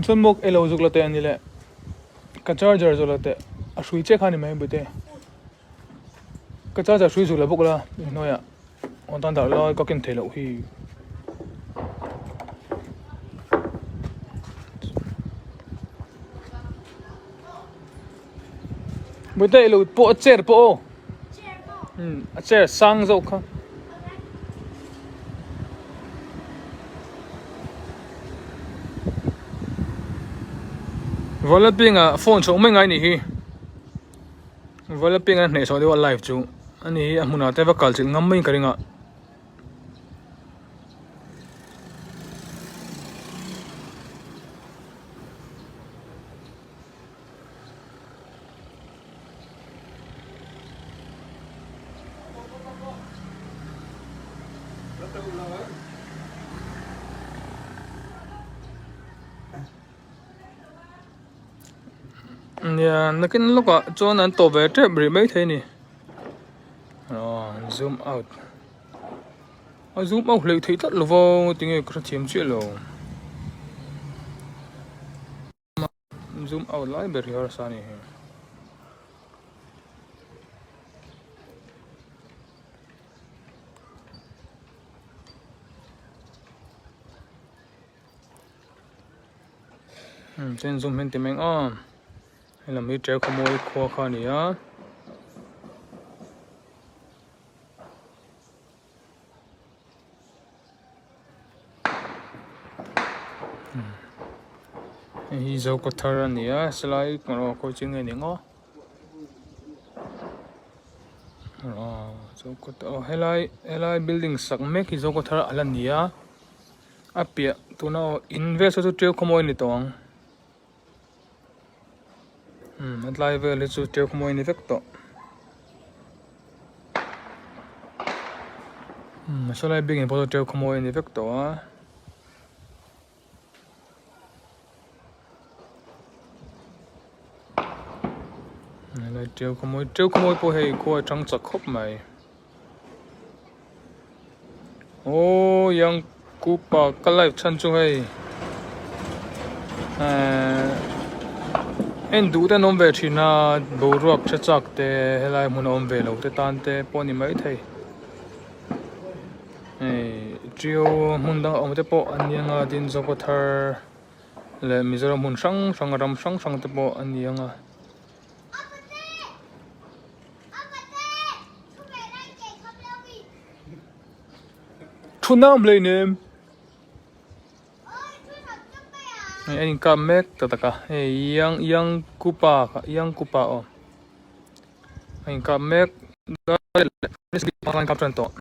Chuan maw elo zuk la teh a ni leh ka charger zawh la teh a hrui chiah kha a ni mai bute ka charger hrui zuk la bawk la inhnuaiah aw tan dah lai ka ken theih loh hi. Bute ilo pawh a chair pawh aw a chair sang zawk kha. Vawlapinga phone chhoh mai ngai nih hi Vawlapinga hneh chhoh deuh a live chu ani hi a hmunah te va kal chilh ngam mai ka ring a. Nia nakin lawkah chuan an tawp ve tep rih maithei a ni aw zoom out a zoom out hleih theih tlat lo va tinge ka hrethiam chiah lo. Zoom out lai ber hi harsa a ni hi. Chuan zoom hian ti mai ang aw helam hi ṭeu khawmawi khua kha a ni a. Hei hi zo thar a ni a helai erawh khawi chu nge ni ang aw aw zo helai helai building sak mek hi zo thar a la ni a a piah tuna aw in vel saw chu ṭeu khawmawi a ni tawh ang umm a tlai vel hi chu ṭeu khawmawi a ni vek tawh. Umm sawlai building pawh chu ṭeu khawmawi a ni vek tawh a. Helai ṭeu khawmawi ṭeu khawmawi pawh hei khua a ṭang chak khawp mai. Aww Yangkupa ka live chhan chu hei ehh en duh te an awm ve thin a boruak tha chak te helai hmun a awm ve lo te tan te pawh a ni maithei hei tio hmun dang a awm te pawh an ni ang a tin Zokhawthar leh Mizoram hmun hrang hrang ram hrang hrang te pawh an ni ang a. Thu nam hlei nem hei a inkap mek ta tak a hei yang yang kupa kha yang kupa aw a inkap mek a inkap tan tawh.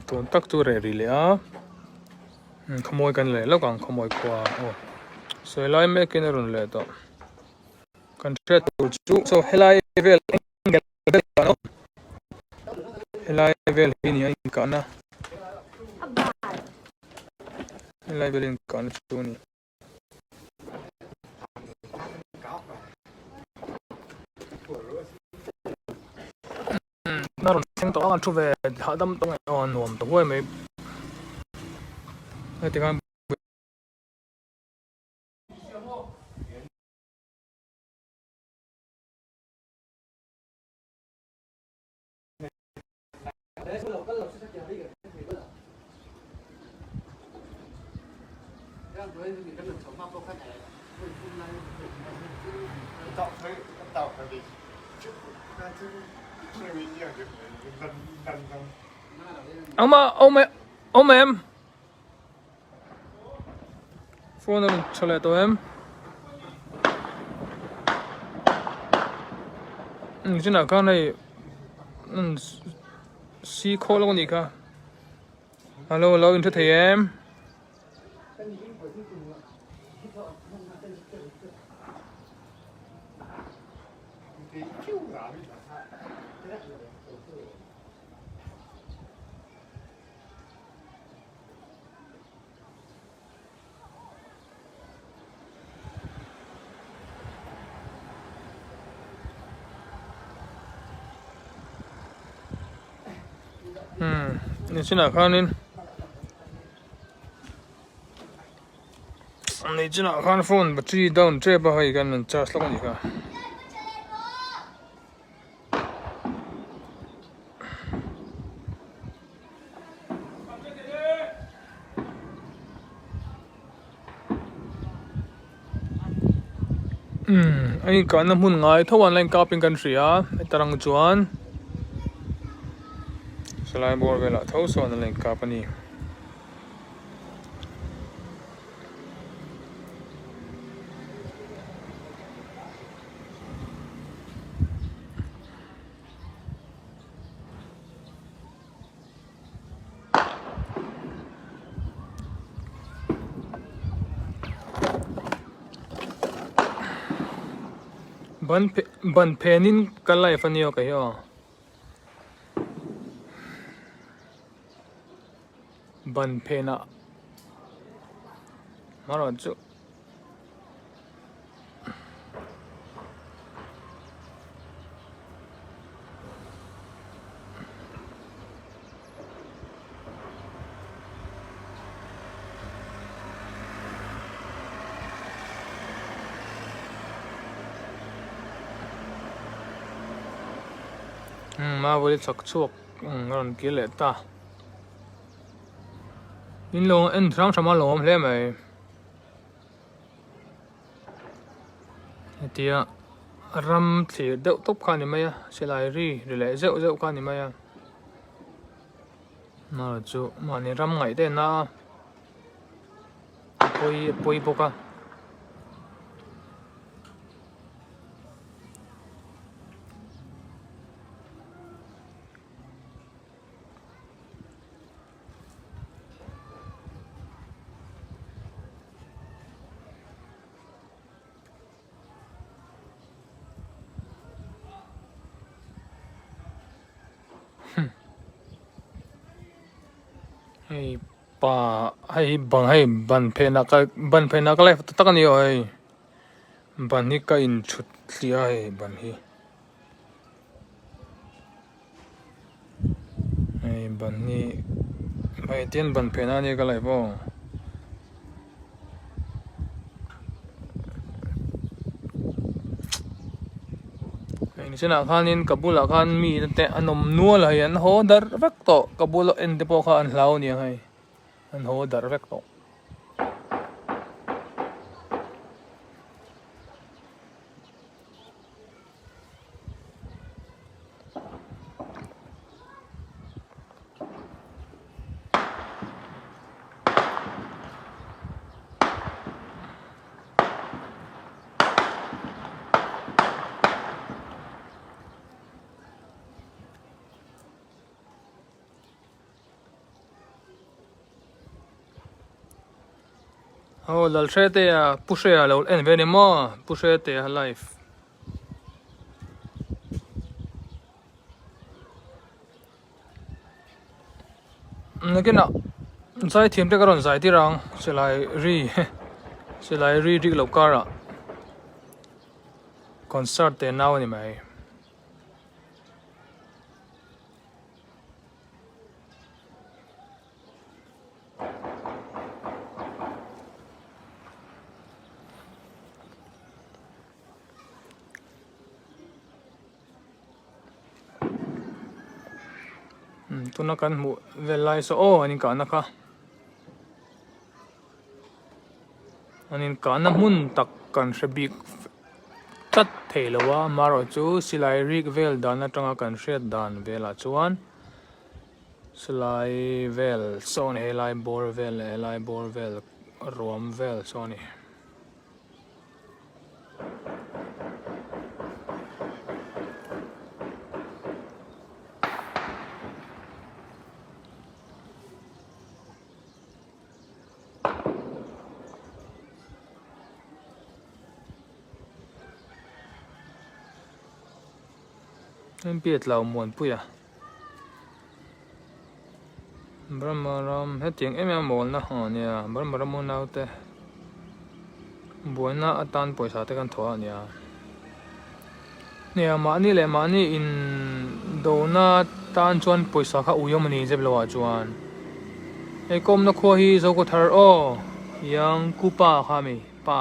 Tun tak chu reh rih leh a khawmawi kan leh lawk ang khawmawi khua aw sawi lai mekin a rawn leh tawh kan hriat tur chu saw helai vel helai vel hi ni a inkahna helai vel inkahna chu a ni. A rawn thleng tawh a an thu ve hahdam tawh a aw nuam ta huai mai heti khan. Awma awm awm em phone a rawn tha leh tawh em nichinah khan hei si khawl a nih kha hello lo in hre thei em. Umm nichinah khanin nichinah khan phone battery down tep a hei kan rawn charge lawk a nih kha. Umm a inkahna hmun ngai tho an la inkap in kan hria heta rang chuan salai bawr velah tho sawn an la inkap a ni. Ban ban phenin ka live a nia ka hi aw ban phenah hmarawh chu. Umm a vawi chak chhuak a rawn kir leh ta in lo en hrang hrang a lo awm hle mai. Hetia ram thlir deuh tawp kha a ni mai a silai ri ri leh zeuh zeuh kha a ni mai a hmar chu mahni ram ngaih te na a pawi a pawi bawk a. Hei pa hei bang hei ban phenah ka ban phenah ka live tak tak a ni aw hei ban hi ka inchhut hliah a hei ban hi. Hei ban hi hei tin ban phen a nia ka live aw. Hei nichinah khanin ka bulah khan mi te an awm nual a hei an haw darh vek tawh ka bula en te pawh kha an hlau aniang hei an haw darh vek tawh. Aw Lalhretea Pu Hrea lo en ve a ni maw Pu Hretea live. Nakinah zaithiam te ka rawn zai tir ang silai ri silai ri rik loh karah concert te nau a ni mai. Tuna kan hmuh vel lai saw aw an inkahna kha an inkahna hmun tak kan hre bik tlat thei lo a amaherawhchu silai rik vel dan atanga kan hriat dan velah chuan silai vel saw a ni helai bawr vel leh helai bawr vel ruam vel saw a ni. Hempiat lo muanpui a Burma ram hetiang em em a mawlna aw nia Burma ram unaute buaina atan pawisa te kan thawh a nia nia mahni leh mahni in dona. Tan chuan pawisa kha ui awm a ni zep lo ah chuan hei kawmna khua hi Zokhawthar aw Yang Kupa kha a mi pa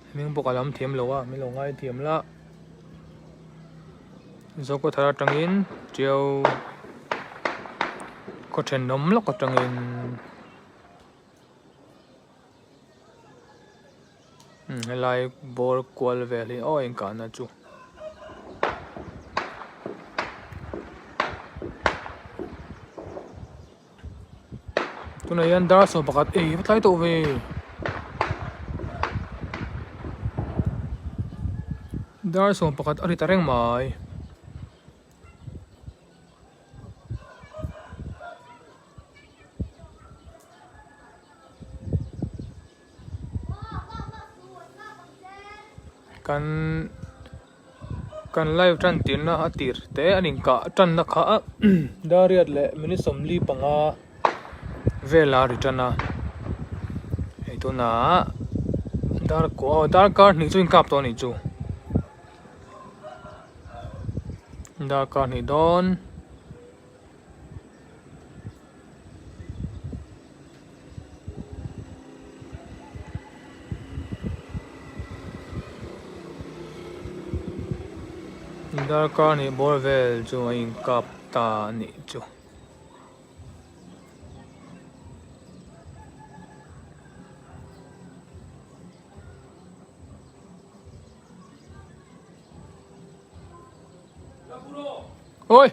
hming bawk a lam thiam lo a min lo ngai thiam la Zokhawthar atangin Tiau khaw thenawm lawk atangin. Helai bawr kual vel hi aw inkahna chu. Tunah hian dar 11 ei va tlai tawh ve. Dar 11 a ri ta reng mai. Kan kan live tan tirna a tir te an inkah tanna kha Dariat leh minute 45 vela ri tan a hei tunah dar kua aw darkar hnih chu inkap tawh a nih chu darkar hnih dawn. Darkar hnih bawr vel chu a inkap ta a nih chu. Oi!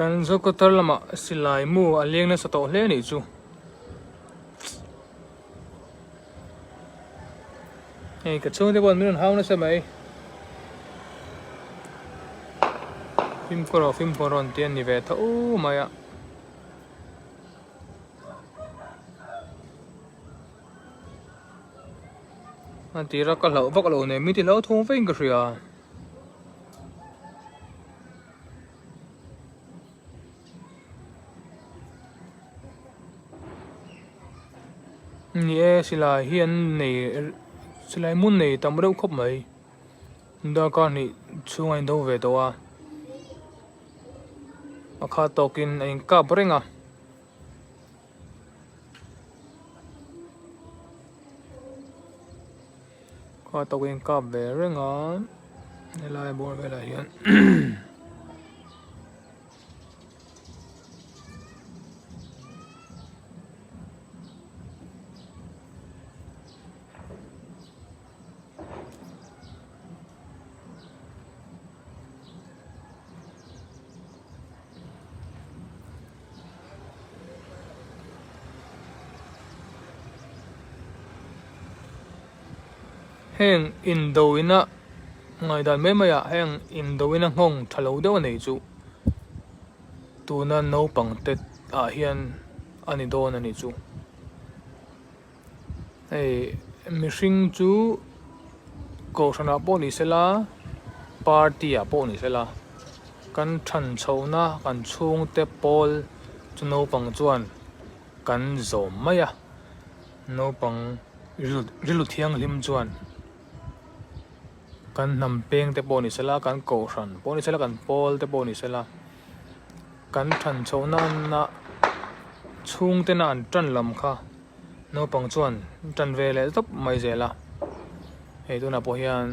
Kan Zokhawthar lamah silai mu a leng nasa tawh hle a nih chu. Hei ka chhungte pawh min rawn hau nasa mai. Fimkhur rawh fimkhur rawn tih a ni ve tho mai a. A tira ka hlauh vak lo nen min ti hlauthawng vekin ka hria. Ni e silai hi an nei silai hmun nei tam reuh khawp mai darkar hnih chhung a in do ve tawh a a khat tawkin a inkap reng a. Kha tawk in kap ve reng a helai bawr velah hian Heng indoina ngaihdan mai mai ah heng indoina nghawng tha lo deuh a nei chu tuna naupang te ah hian a ni dawn a nih chu. Hei mihring chu kohhranah pawh ni sela party ah pawh ni sela kan than chhohna kan chhungte pawl chu naupang chuan kan zawm mai a naupang rilru thianghlim chuan kan hnam peng te pawh ni sela kan kohhran pawh ni sela kan pawl te pawh ni sela. Kan than chhohna na chhungtena an tan lam kha naupang chuan tan ve leh tawp mai zel a, hei tunah pawh hian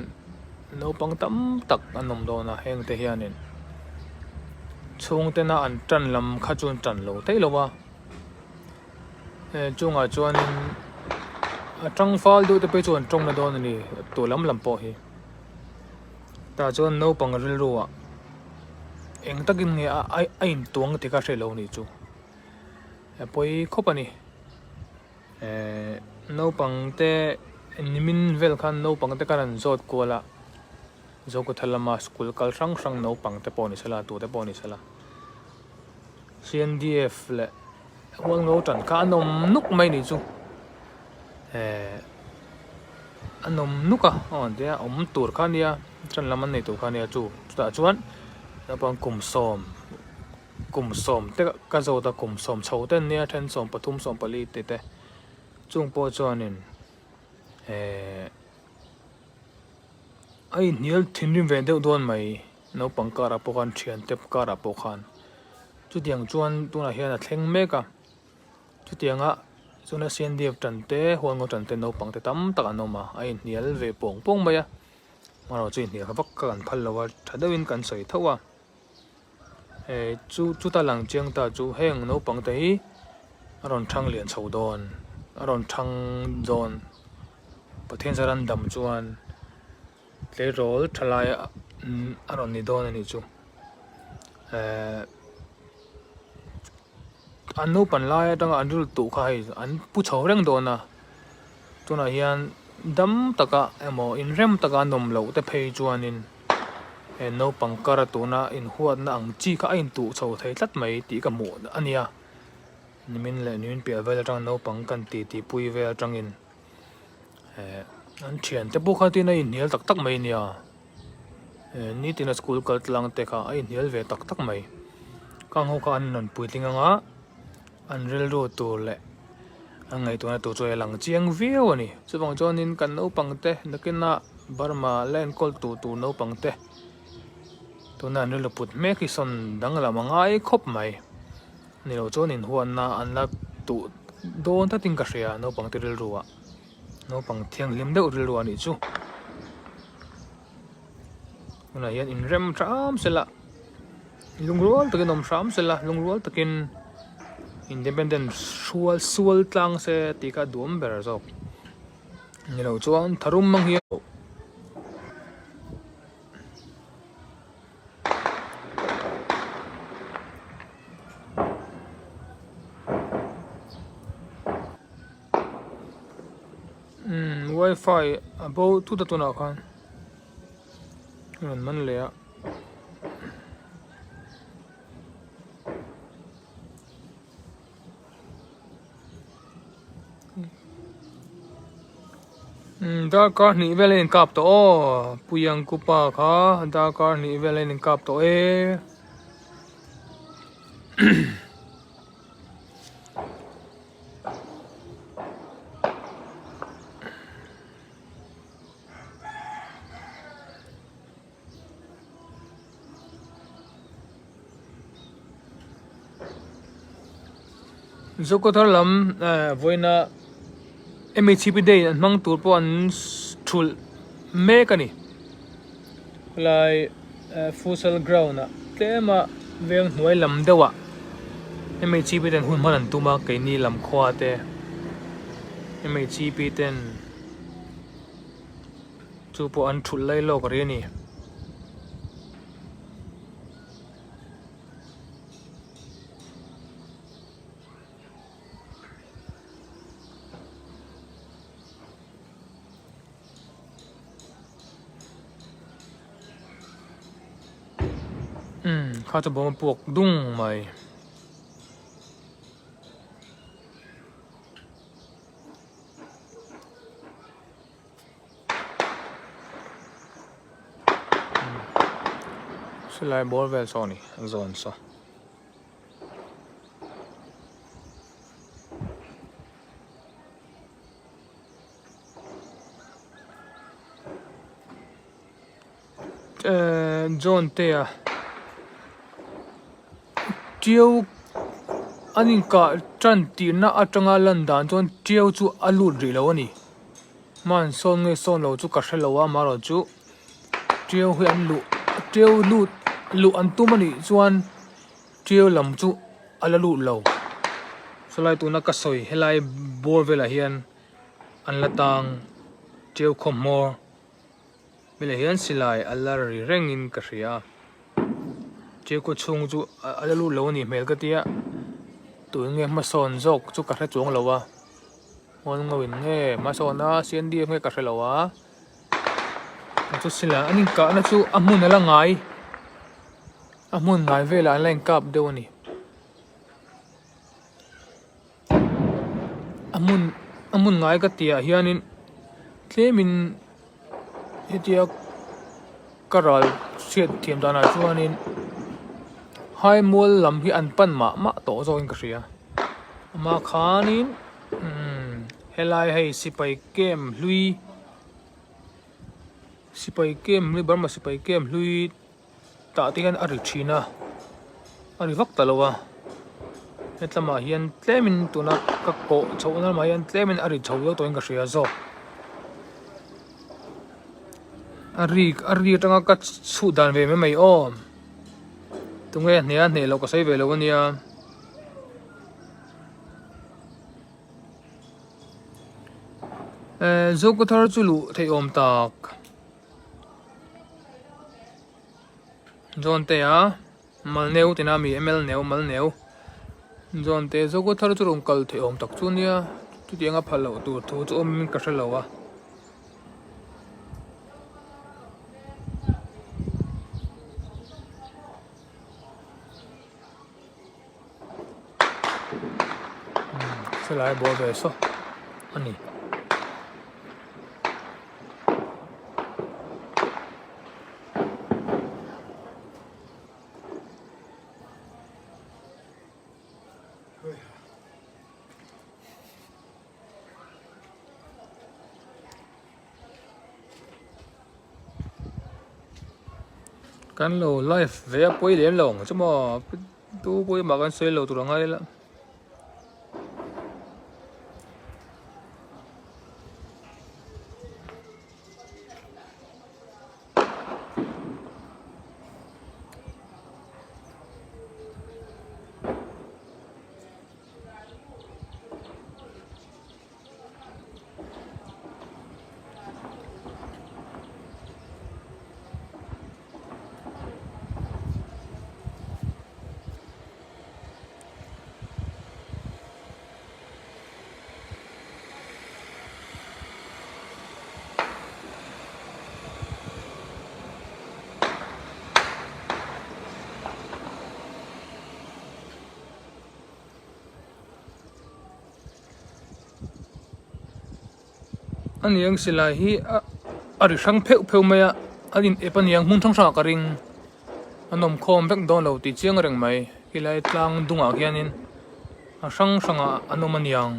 naupang tam tak an awm dawn a heng te hianin chhungtena an tan lam kha chu an tan lo theih lo a, chungah chuanin a tang fal deuh te phei chu an tawng na dawn a ni tû lam lam pawh hi. Tah chuan naupang rilru ah eng takin nge a intuang tih kha hre lo nih chu a pawi khawp a ni ehh naupang te nimin vel khan naupang te khan an zawt kual a. Zokutha lama school kal hrang hrang naupang te pawh ni sela tute pawh ni sela CNDF leh Hualngo tan kha an awm nuk mai ni chu eh an awm nuk a aw an tia awm tur kha ania tan lam an nei tur kha ania chu chutah chuan naupang kum sawm kum sawm te ka zawt a kum sawm chho te an nia then 13 14 te te chung pawh chuanin eh. A inhnial thinrim ve deuh dawn mai naupang karah pawh khan thiante karah pawh khan chutiang chuan tunah hian a thleng mek a chutianga chuna CNDF tan te hualngo tan te naupang te tam tak an awm a a inhnial ve pawng pawng mai a amaherawhchu chu inhnial vak kha kan phal lo a tha deuhin kan sawi tho a. Hei chu chuta lang chiang ta chu heng naupang te hi a rawn thang lian chho dawn a rawn thang dawn Pathian zar an dam chuan tleirawl tha lai a rawn ni dawn a nih chu ehh an naupan lai atanga an rilru tuh kha hei an pu chho reng dawn a tunah hian dam taka emaw inrem taka an awm loh te phei chuanin. He naupang kar a tuna inhuatna ang chi kha a intuh chho thei tlat mai tih ka hmuh a nia. Nimin leh nimin piah vel atang naupang kan ti ti pui vel atangin eh an thiante pawh kha tin a inhnial tak tak mai a nia. Eh nitin a school kal tlang te kha a inhnial ve tak tak mai. Kang ho kha an rawn puitling anga an rilru tur leh an ngaihtuahna tur chu a lang chiang viau a ni. Chuvang chuanin kan naupang te nakinah Burma la enkawl tu tur naupang te tuna an rilru put hmek hi sawn danglam a ngai khawp mai. Ni lo chuan inhuatna an la tuh dawn tlatin ka hria naupang te rilru ah naupang thianghlim deuh rilru a nih chu. Tunah hian inrem hram sela lungrual takin awm hram sela lungrual takin independent hrual sual tlang se tih kha a duhawm ber zawk. Ni lo chuan tharum mang hi Umm wifi a bo thut a tunah khan a rawn man leh a. Darkar hnih vel a inkap tawh aw Puiangkupa kha darkar hnih vel a inkap tawh e. Zokhawthar lam eh vawiina MHP day an hmang tur pawh an thulh mek a ni helai eh futsal ground ah tlem a veng hnuai lam deuh ah MHP ten hun hman an tum a keini lam khua te MHP ten. Chu pawh an thulh lai lawk rih a ni. Umm kha chu bawm a puak dung mai. Silai bawr vel saw a ni a zawn saw. Ehh John te a Tiau an inkah tan tihna atanga lan dan chuan Tiau chu a lut rih lo a ni. Hman sawn nge sawn lo chu ka hre lo a amaherawh chu Tiau hi an luh Tiau lut luh an tum a nih chuan Tiau lam chu a la lut lo. Sawlai tuna ka sawi helai bawr velah hian an la tang Tiau khawmhmawr. Hmeiah hian silai a la ri rengin ka hria a Tiau chhung chu a la lut lo a nih hmel ka tia tun nge hmasawn zawk chu ka hre chuang lo a huan ngo in nge hmasawn a CNDF nge ka hre lo a. Chu silai an inkahna chu a hmun a la ngai a hmun ngai velah an la inkap deuh a ni. A hmun a hmun ngai ka tih ah hianin tlemin hetia ka ral hriat thiam danah chuanin haimual lam hi an pan mah mah tawh zawkin ka hria amah khanin umm helai hei sipai camp hlui sipai camp hlui Burma sipai camp hlui tah te hian a ri thin a a ri vak ta lo a hetlamah hian tlemin tuna ka kawh chhoh na lamah hian tlemin a ri chho deuh tawhin ka hria zawk a ri a ri atanga ka chhuh dan ve mai mai aw tunge a hneh a hneh loh ka sawi ve lo ania. Eh Zokhawthar chu luh theih awm tak. Zawn te a mal neu tina mi ml neu mal neu zawn te zogo thar chu rawn kal theih awm tak chu nia chutianga phal loh tur thu chu awm in ka hre lo a. Helai buai ve saw a ni. Kan lo live ve a pawi lem lo ang chu maw tu pawh mah kan sawi lo tur ang a ila. A niang silai hi a ri hrang pheuh pheuh mai a an in ep a niang hmun hrang hrangah ka ring a nawm khawm vek dawn lo tih chiang reng mai helai tlang dungah khianin a hrang hrangah an awm a niang.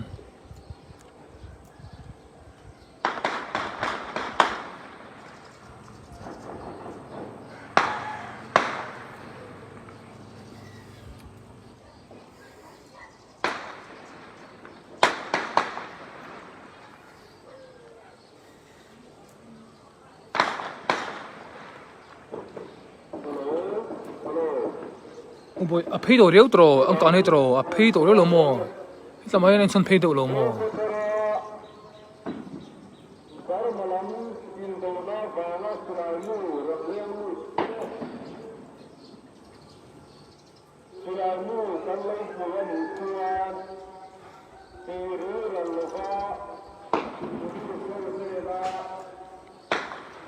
A phei tawh riau tawh ang kah nei tawh a phei tawh riau lo maw hetlai ah hian a inchhawn phei deuh lo maw. Silai nu kan lo hmu a nih chuan tih rilral lova police ho hnena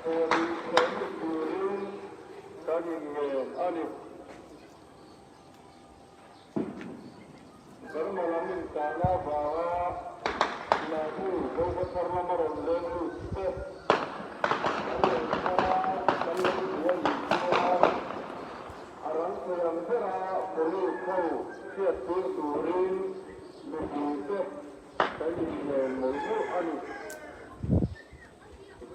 thawhlih thawhlut turin kan inngen a ni. Burma lam inkahna avanga silai nu Zofa thar lama rawn leng lut te kan lo chhar a, kan lo hmu a nih chuan A rang thei ang bera police ho hriattir turin mipuite kan inhnen mawlh mawlh a ni.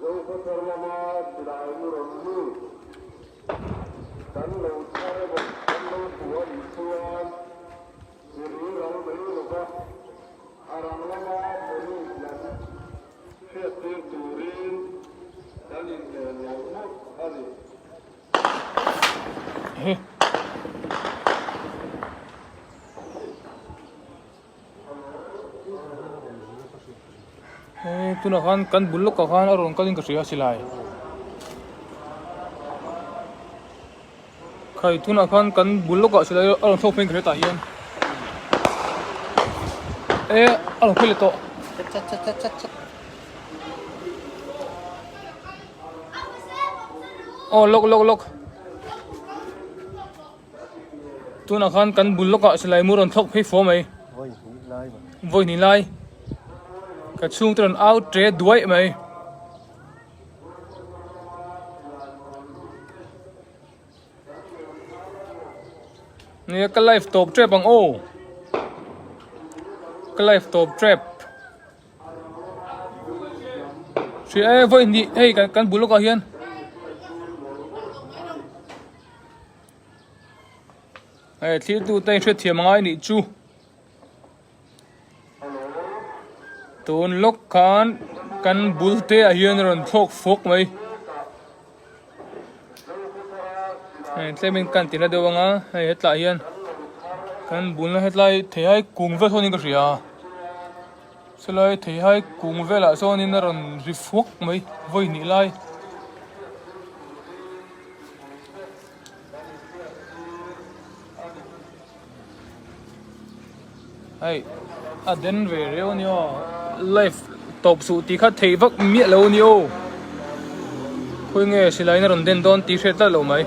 Zokhawthar lama silai mu rawn lut kan lo chhar emaw kan lo hmu a nih chuan mi rilral mai lova a rang lama police lam hriattir turin kan inhnen mawlh mawlh a ni. Tunah khan kan bul lawkah khan a rawn kalin ka hria a silai khai tunah khan kan bul lawkah silai a rawn thlawk phei in ka hria tah hian e a rawn phei leh tawh. Aw lawk lawk lawk. Tunah khan kan bul lawkah silai mu rawn thlawk phei fo mai. Vawi hnih lai. Ka chhungte rawn au tre duaih mai. Nia ka live tawp tep ang aw. Ka live tawp tep. Hria e vawi hnih hei kan kan bul lawkah hian. Hei thlirtute in hriatthiam a ngai nih chu. Tun lawk khan kan bul te ah hian a rawn thlawk fawk mai. Hei tlemin kan ti hla deuh anga hei hetlai hian kan bulna hetlai theihai kung vel sawn in ka hria chulai theihai kung velah sawnin a rawn ri fuak mai vawi hnih lai. Hei a den ve reu a ni aw live tawp suh tih kha thei vak miah lo a ni aw khawi nge silai in a rawn den dawn tih hriat tlat lo mai.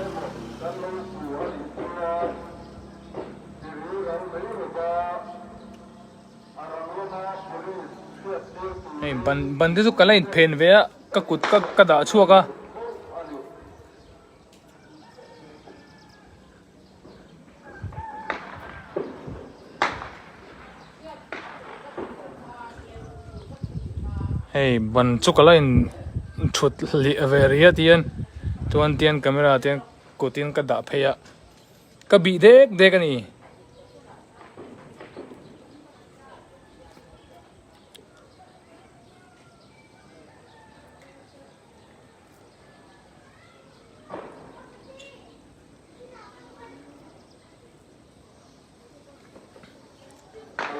Hei ban ban te chu ka la inphen ve a ka kut ka ka dah chhuak a. Hei ban chu ka la in thut hlih ve riat hian chuan tian camera te kut in ka dah phei a ka bih dek dek a ni.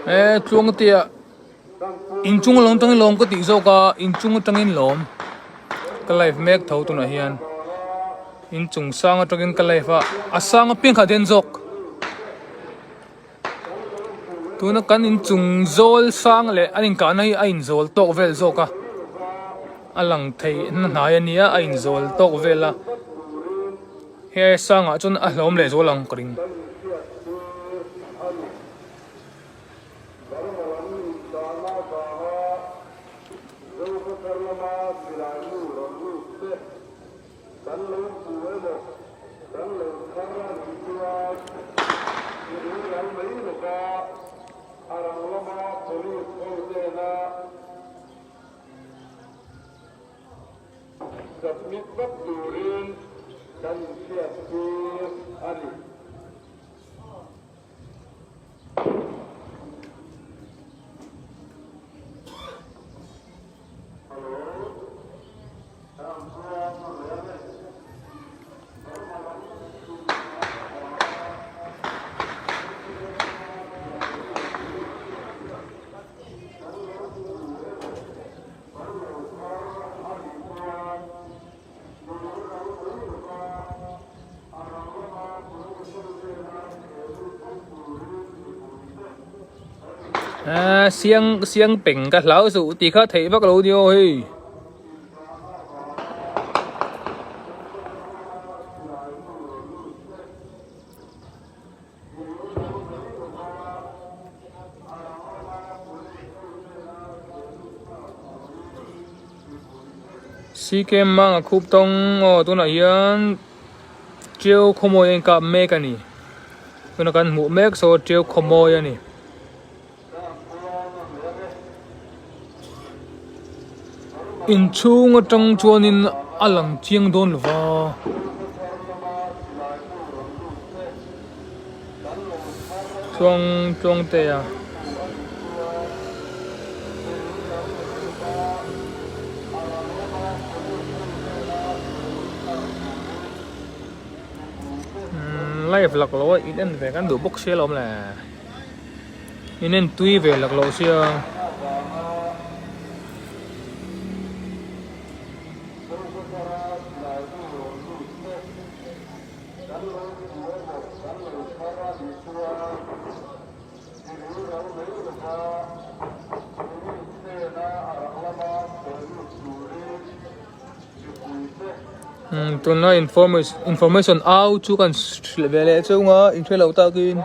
He tluang te ah inchung lawm atangin lawm ka tih zawk a inchung atangin lawm ka live mek tho tunah hian inchung sang atangin ka live a a sang apiang kha a den zawk. Tuna kan inchung zawl sang leh an inkahna hi a inzawl tawk vel zawk a, a lang thei na hnai a nia a inzawl tawk vel a, hei sangah chuan a hlawm leh zual ang ka ring. Kan lo hmu emaw, kan lo thar a nih chuan i ring ral mai lova, a rang lama police ho hnena submit vat turin kan inhriattir a ni. Ahh siang siang peng ka hlau suh tih kha theih vak lo ni aw hei. CK Manga khup tawng aw tunah hian Tiau khawmawi a inkap mek a ni tuna kan hmuh mek saw Tiau khawmawi a ni. Inchhung atang chuanin a lang chiang dawn lo va. Tluang tluang te a. Live lak lo a in en ve kan duh bawk sia lawm le. In en tui ve lak loh sia. Tunlai information au chu kan hrilh ve leh cheu nga in hre lo takin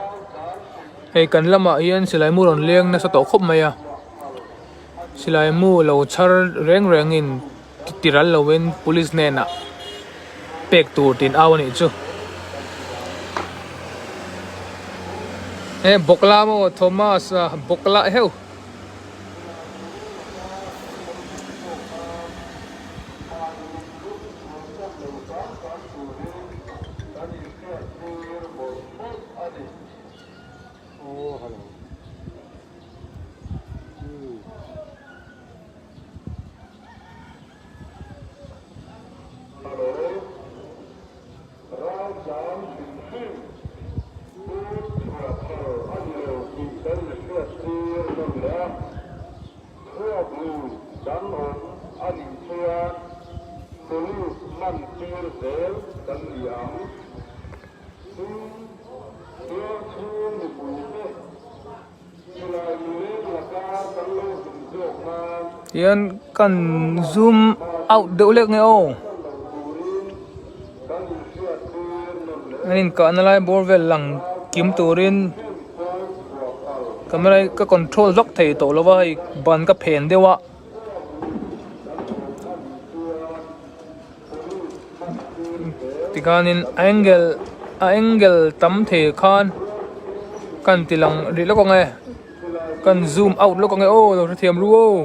hei kan lamah hian silai mu rawn leng nasa tawh khawp mai a silai mu lo chhar reng rengin ti ral lovin police hnenah pek tur tiin au a nih chu he bawkla maw Thomas a bawkla heuh. Chhuak lui kan awm a nih chuan Police man tir zel kan ni ang. Tin, bial chhung mipuite silai mileng laka kan lo him zawk nan Tihian kan zoom out deuh lek nge aw. An inkahna lai bawr vel lang kim turin camera hi ka control vak thei tawh lo va hei ban ka phen deuh a. Tikhanin angle a angle tam thei khan kan ti lang rih lawk ang e kan zoom out lawk ang e aw lo hrethiam ru aw.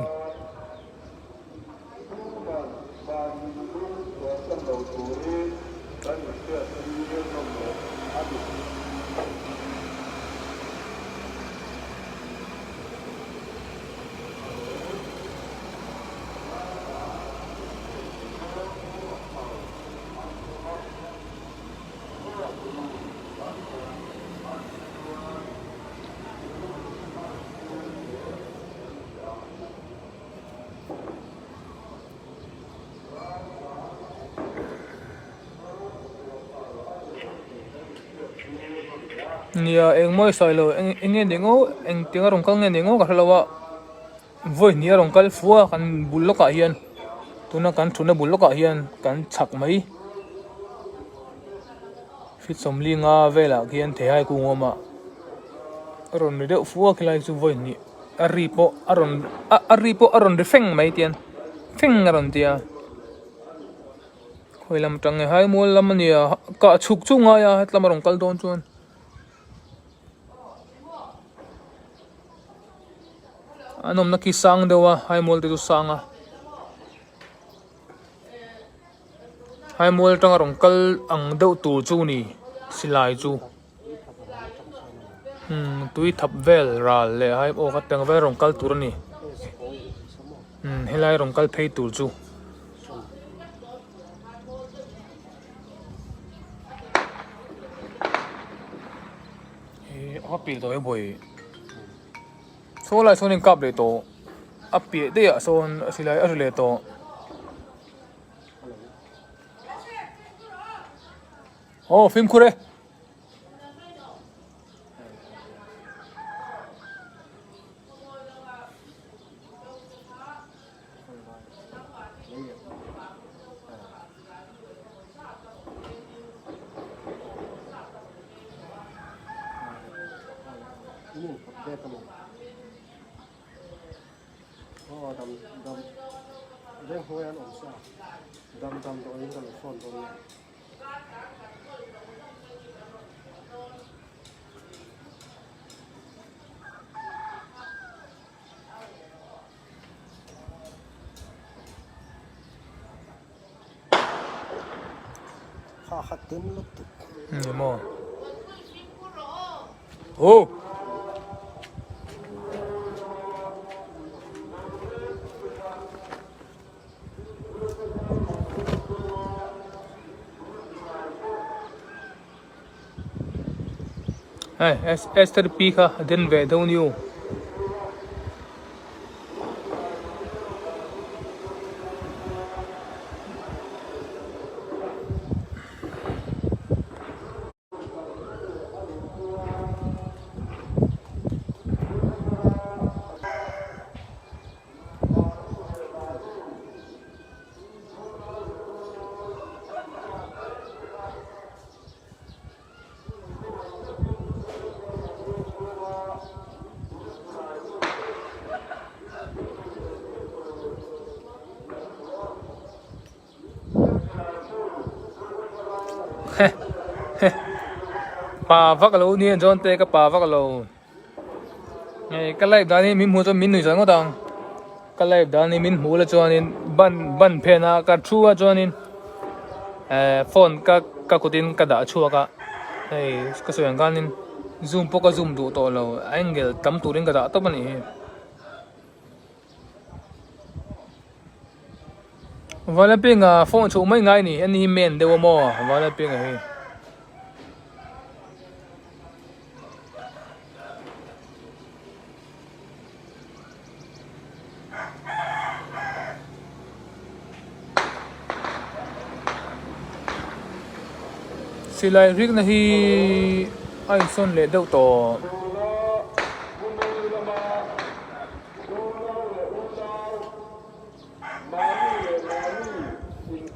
Nia eng mawi sawi lo eng eng nge ni ngawh engtiang a rawn kal nge ni ngawh ka hre lo a vawi hnih a rawn kal fua kan bul lawkah hian tuna kan thutna bul lawkah hian kan chhak mai feet sawmli nga velah khian theihai kung a awm a a rawn ri deuh fua khilai chu vawi hnih. A ri pawh a rawn a ri pawh a rawn ri feng mai tian feng a rawn ti a khawi lam atang nge hai mual lam a nia kah chhuk chu ngai a hetlama rawn kal dawn chuan an awmna khi sang deuh a hai mual te chu sang a hai mual atanga rawn kal ang deuh tur chu a ni silai chu. Umm tui thap vel ral leh hai aw kha teng vel rawn kal tur a ni umm helai rawn kal phei tur chu. Ih a piah tawh e bawi saw lai sawn a inkap leh tawh a piah daih ah sawn silai a ri leh tawh. Aw fimkhur e. Ni maw? Aw. Hei Esther pi kha a den ve deuh niu. Pa vak lo nia John te ka pa vak lo. Hei ka live dan hi min hmuh chuan min nuih zan ngawt ang. Ka live dan hi min hmuh la chuanin ban ban phen a ka thu a chuanin eh phone ka ka kutin ka dah chhuak a hei ka sawi ang khanin zoom pawh ka zoom duh tawh lo angle tam turin ka dah tawp a nih hi. Vanlalpianga phone chhuh mai ngai a ni ani hi men deuh a maw Vanlalpianga hi. Silai rikna hi a insawn leh deuh tawh.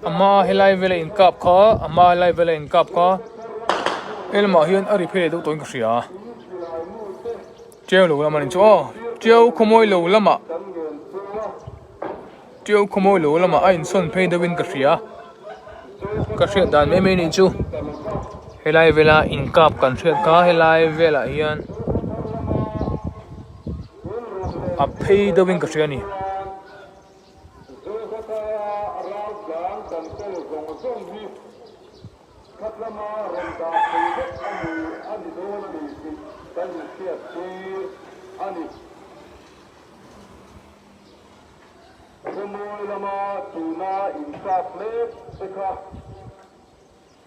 A hma helai vela inkap kha a hma helai vela inkap kha helamah hian a ri phei leh deuh tawhin ka hria tiau lo lam a ni chu aw tiau khawmawi lo lamah tiau khawmawi lo lamah a insawn phei deuhin ka hria ka hriat dan mai mai a nih chu helai vela inkap kan hriat kha helai velah hian. A phei deuhin ka hria a ni.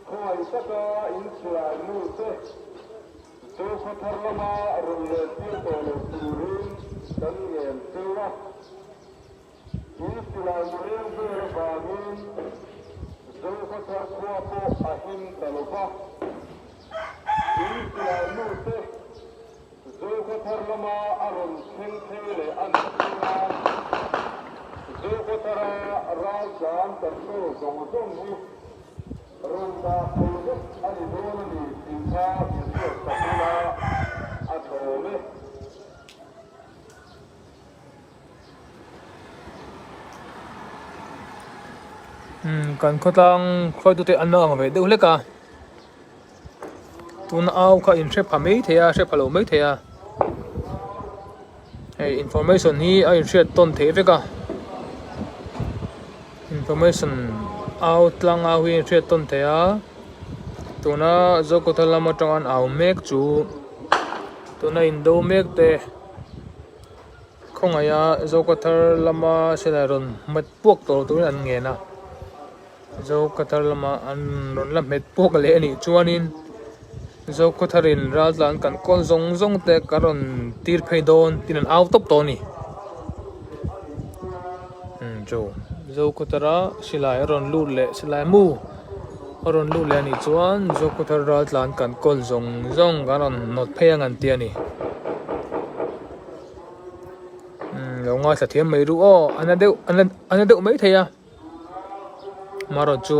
Khawngaih taka inchhiar nute Zofa thar lama rawn let tir tawh lo turin kan ngen cheu a. In silai mu reng vel avangin Zofa thar khua pawh a him ta lo va. In silai nute Zofa thar lama a rawn thleng phei leh a nih chuan Zofa thara raltlan kan sawi zawng zawng hi Rawn dah thei vek a ni dawn a ni tih kha inhriat tak ila a tlawm e. Umm kan khawtlang hruaitute an lo ang ve deuh hlek a tuna au kha inhre pha mai thei a hre pha lo mai thei a hei information hi a inhriat tawn theih vek a information au tlang au hi a inhriat tawn theih a tuna Zokhawthar lam atanga an au mek chu tuna indo mek te khawngaiha Zokhawthar lama silai rawn hmet puak tawh turin an ngen a. Zo Qatar lama an rawn la hmet puak leh a nih chuanin Zo Qatarin raltlan kan kawl zawng zawng te ka rawn tir phei dawn tiin an au tawp tawh a ni. Umm chu Zo Qatara silai a rawn lut leh silai mu a rawn lut leh a nih chuan Zo Qatar raltlan kan kawl zawng zawng kan rawn hnawt phei ang an ti a ni. Umm lo ngaithla thiam mai ru aw a na deuh a na deuh maithei a. Marawh chu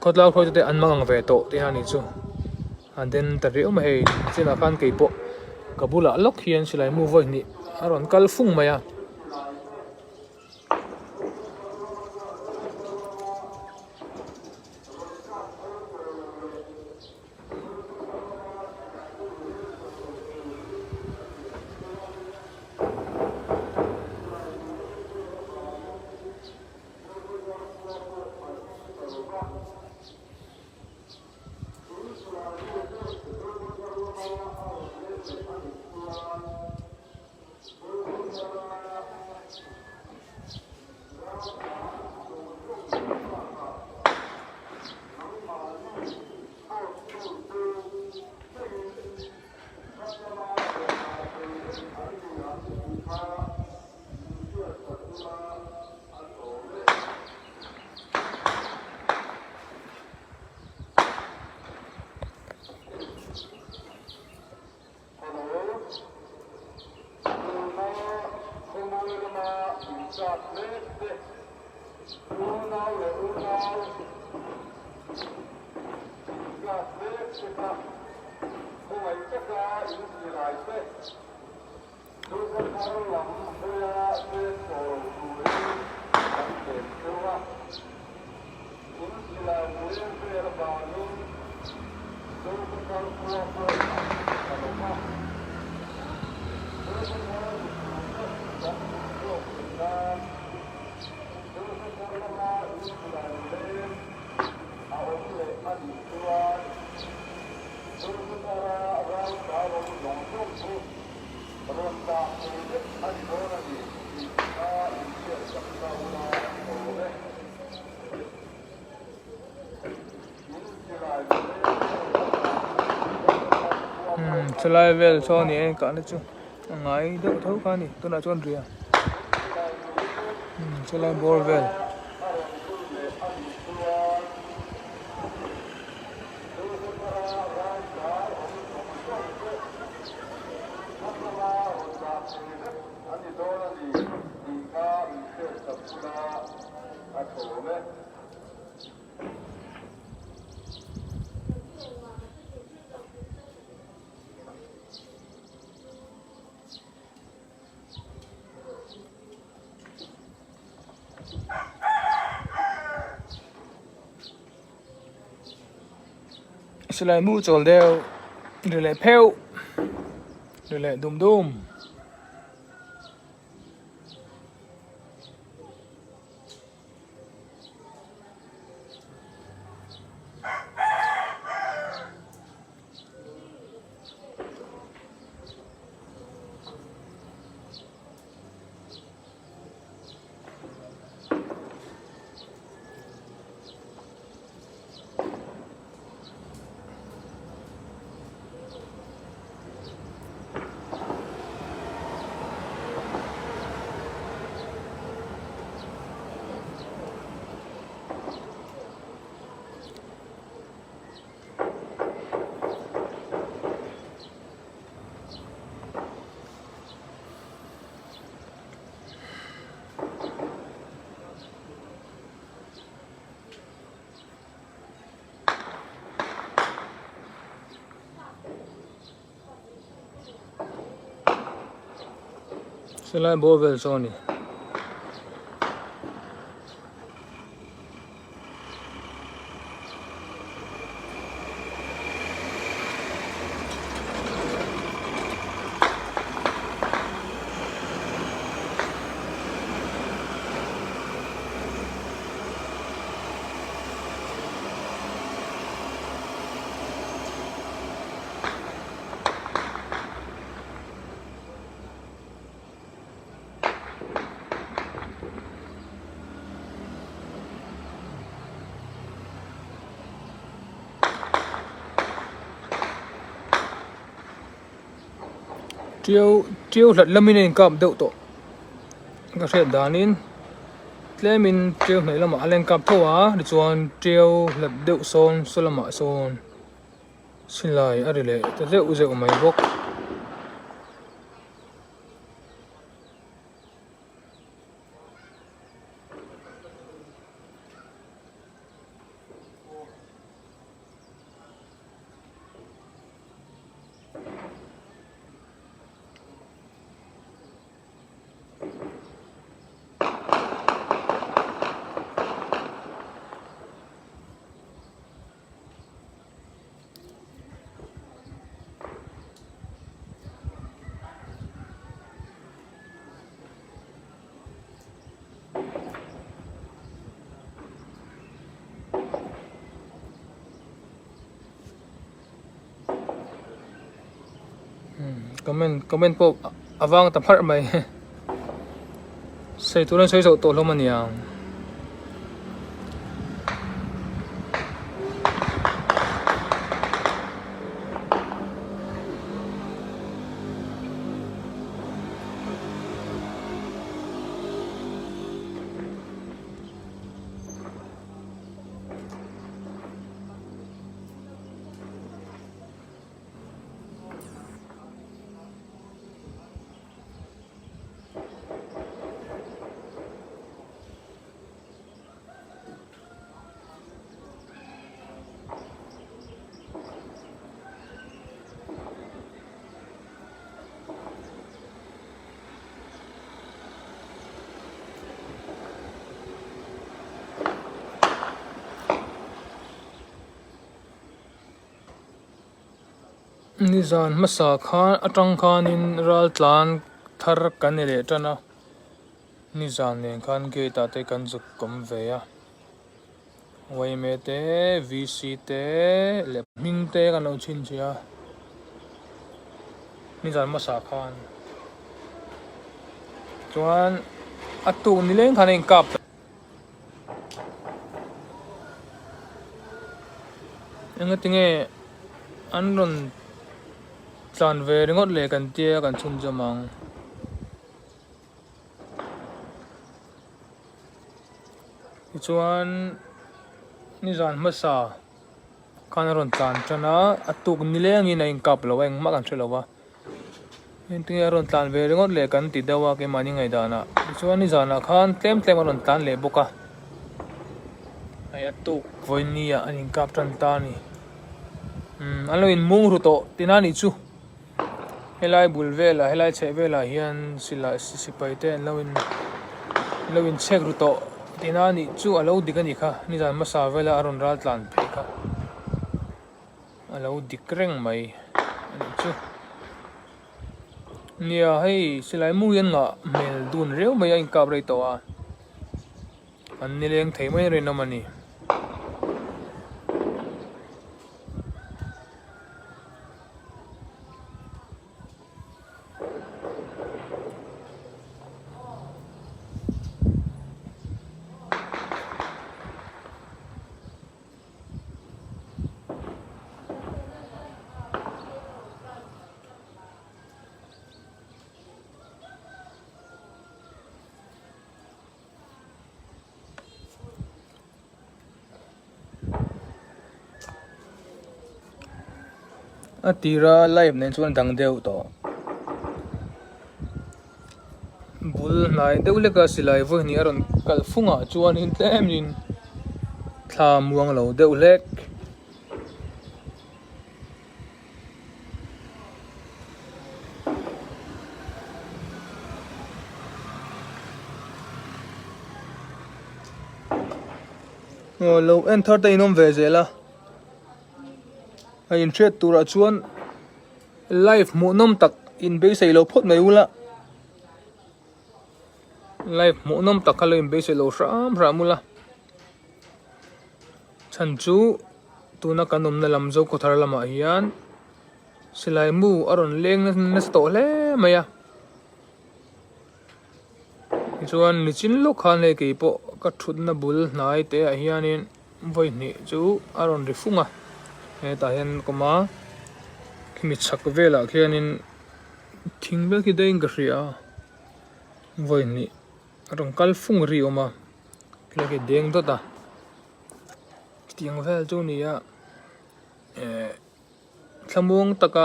khawtlang hruaitu te an mang ang ve tawh tih a nih chu an den ta riau mai hei chinah khan keipawh ka bulah lawk hian silai mu vawi hnih a rawn kal fung mai a. Chulai vel saw a ni a inkahna chu a ngai deuh tho kha a ni tunah chuan ria chulai bawr vel. Silai mu chawl deuh ri leh pheuh ri leh dum dum. Silai bawr vel saw a ni. Tiau tiau hlat lamin a inkap deuh tawh ka hriat danin tlemin tiau hnaih lamah a la inkap tho a tichuan tiau hlat deuh sawn saw lamah sawn. Silai a ri leh ta zeuh zeuh mai bawk. Comment comment pawh a vang ta pharh mai sawi tur an sawi zawh tawh hlawm a niang. Nizan hmasa khan atang khanin ral tlan thar kan ni leh tan a. Nizan nen khan gate ah te kan zuk kawm ve a, yma te, VC te leh hming te kan lo chhinchhiah a, nizan hmasa khan chuan a tuk nileng khan a inkap ta. Enga tinge an rawn. tlan ve ringawt leh kan tia kan chhunzawm ang. Tichuan nizan hmasa khan a rawn tlan tan a, a tuk nilengin a inkap lo a engmah kan hre lo va. Engtinge a rawn tlan ve ringawt leh kan ti deuh a keimahni ngaihdanah. Tichuan nizanah khan tlem tlem a rawn tlan leh bawk a, hei a tuk vawiin ah an inkap tan ta a ni. Umm an lo inmung ru tawh tina nih chu. Helai bul velah helai chheh velah hian silai sipai te an lo in an lo inchhek ru tawh tina nih chu a lo dik a nih kha nizan hmasa vela a rawn ral tlan phei kha. A lo dik reng mai a nih chu. Nia hei silai mu hian ngah hmel dun riau mai a inkap rei tawh a, an nileng thei mai rinawm a ni. A tira live nen chuan dang deuh tawh. Bul hnai deuh leka silai vawi hnih a rawn kal fung ah chuanin tlemin thla muang lo deuh hlek. Aw lo en thar te in awm ve zel a a inhriat turah chuan. Live hmuhnawm tak in beisei lo phawt mai ula, live hmuhnawm tak kha lo in beisei lo hram hram ula, chhan chu tuna kan awmna lam Zokhawthar lamah hian silai mu a rawn leng nasa tawh hle mai a, tichuan nichin lawk khan hei keipawh ka thutna bul hnai te ah hianin vawi hnih chu a rawn ri fung a hetah hian ka awm a khimi chhak velah khianin thing vel khi daihin ka hria a vawi hnih a rawn kal fung ri a awm a khilai khi a deng dawt a chutiang vel chu a ni a eh. Thlamuang taka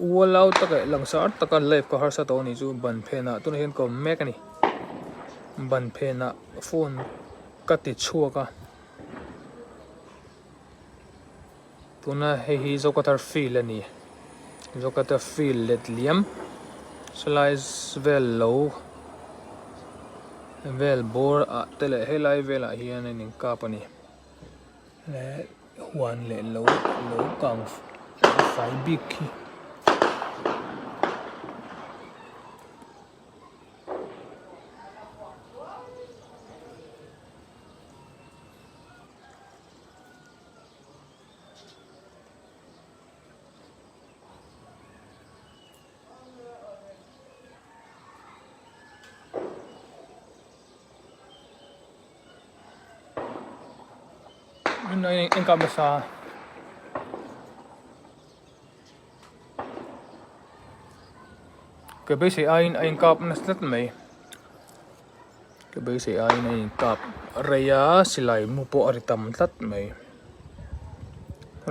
ualau tak leh langsar taka live ka harsa tawh a nih chu ban phenah tunah hian ka awm mek a ni ban phenah phone ka ti chhuak a tuna hei hi Zokathar field a ni Zokathar field let liam sawlai vel lo vel bawr ah te leh helai velah hian a inkap a ni. Leh huan leh lo lo kang fai bik khi. Engkah hmasa ka beisei aiin a inkap nasa tlat mai ka beisei aiin a inkap rei a silai mu pawh a ri tam tlat mai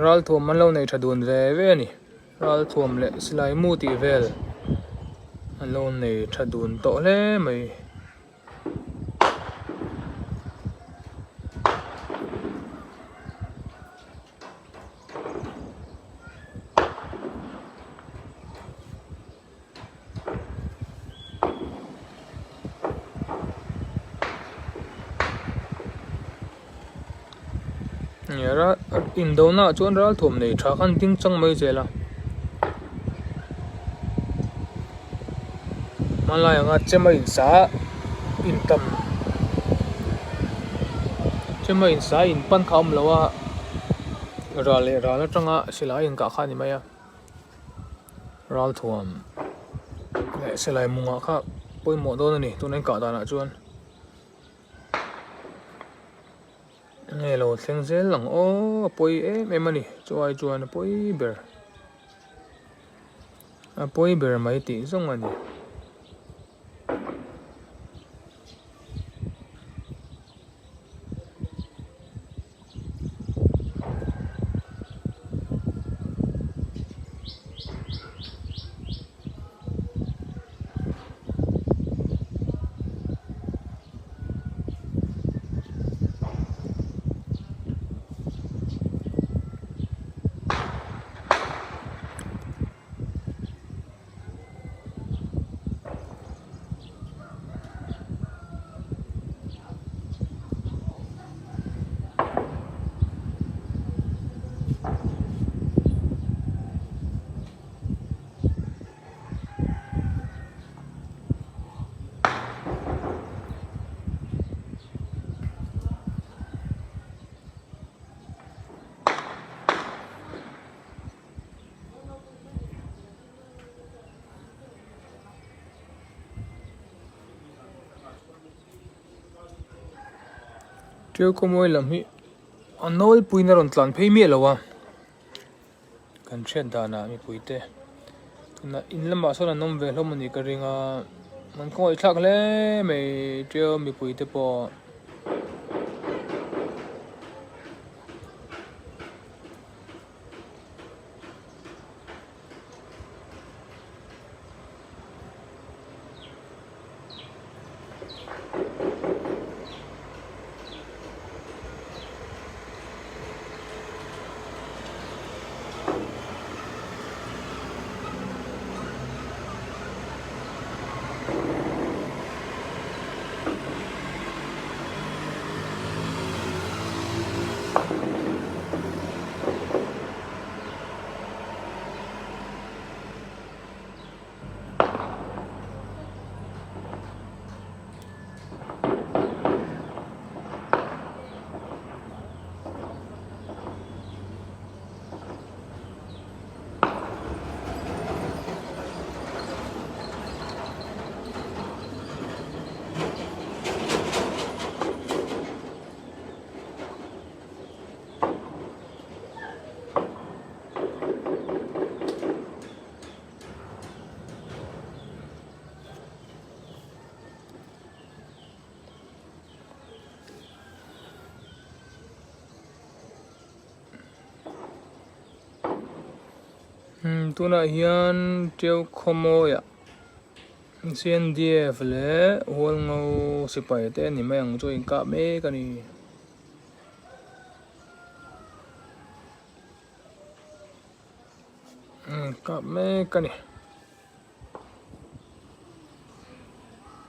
ralthuam an lo nei tha dun ve ve a ni ralthuam leh silai mu tih vel an lo nei tha dun tawh hle mai. Indona ah chuan ralthuam nei tha khan ding chang mai zel a. Hmanlai anga chem a insa intam chem a insa in pan kha a awm lo a ral leh ral atanga silai a inkah kha a ni mai a ralthuam leh silai mungah kha pawimawh dawn a ni tuna inkah danah chuan. Nge lo thleng zel ang aw a pawi em em a ni chu ai chuan a pawi ber. A pawi ber mai tih zawng a ni. Ṭiau khawmawi lam hi a nawlpuiin a rawn tlan phei miah lo a kan hriat danah mipui te tunah in lamah sawn an awm ve hlawm a nih ka ring a an khawngaihthlak hle mai ṭiau mipui te pawh. Tunah hian Ṭiau khawmawiah C N D F leh Hualngo sipai te ni mai ang chu a inkah mek a ni. Kap mek a ni.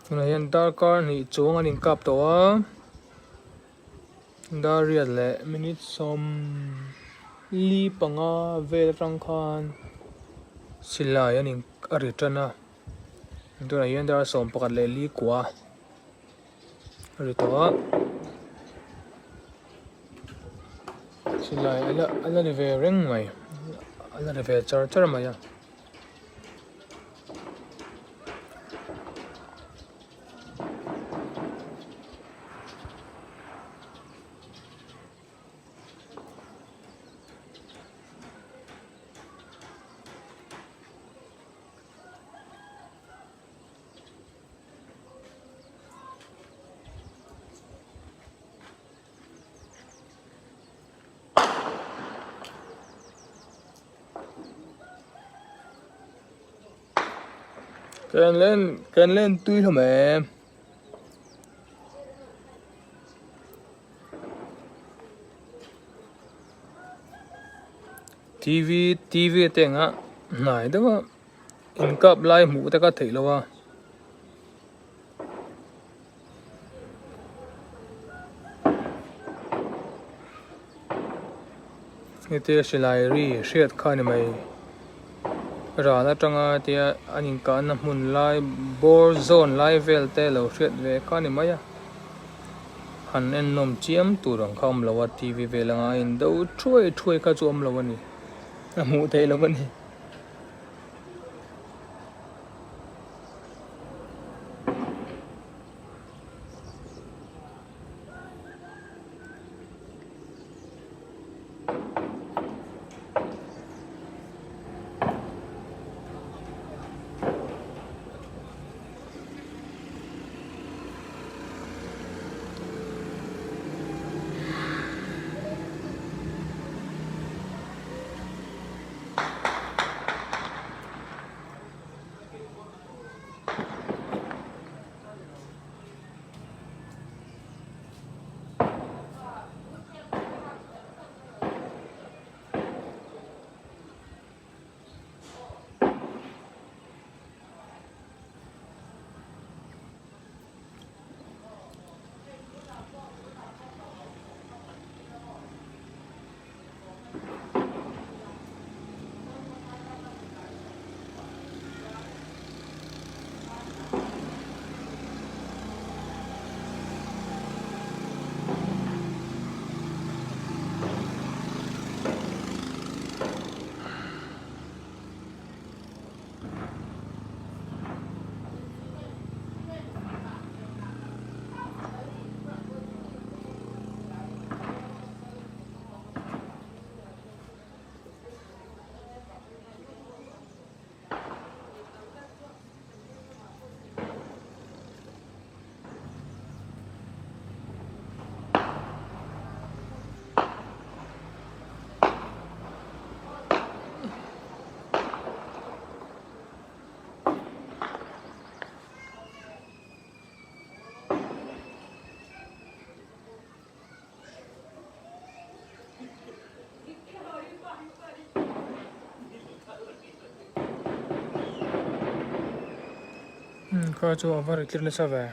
Tunah hian darkar hnih chuang an inkap tawh a. Dar riat leh minute 45 vel atang khan silai an in a ri tan a. Tunah hian dar 14 a ri tawh a. Silai a la a la ri ve reng mai a la ri ve char char mai a. Kan len kan len tui hlawm em. TV TV te anga hnai deuh a inkap lai hmuh te kha theih loh a. Hetia silai ri hriat kha a ni mai ral atanga tia an inkahna hmun lai bawr zawn lai vel te lo hriat ve kha a ni mai a han en nawm chiam tur ang kha a awm lo a T V vel anga a in do thuai thuai kha chu a awm lo a ni a hmuh theih loh a ni. Kha chu a va ri tlir nasa ve.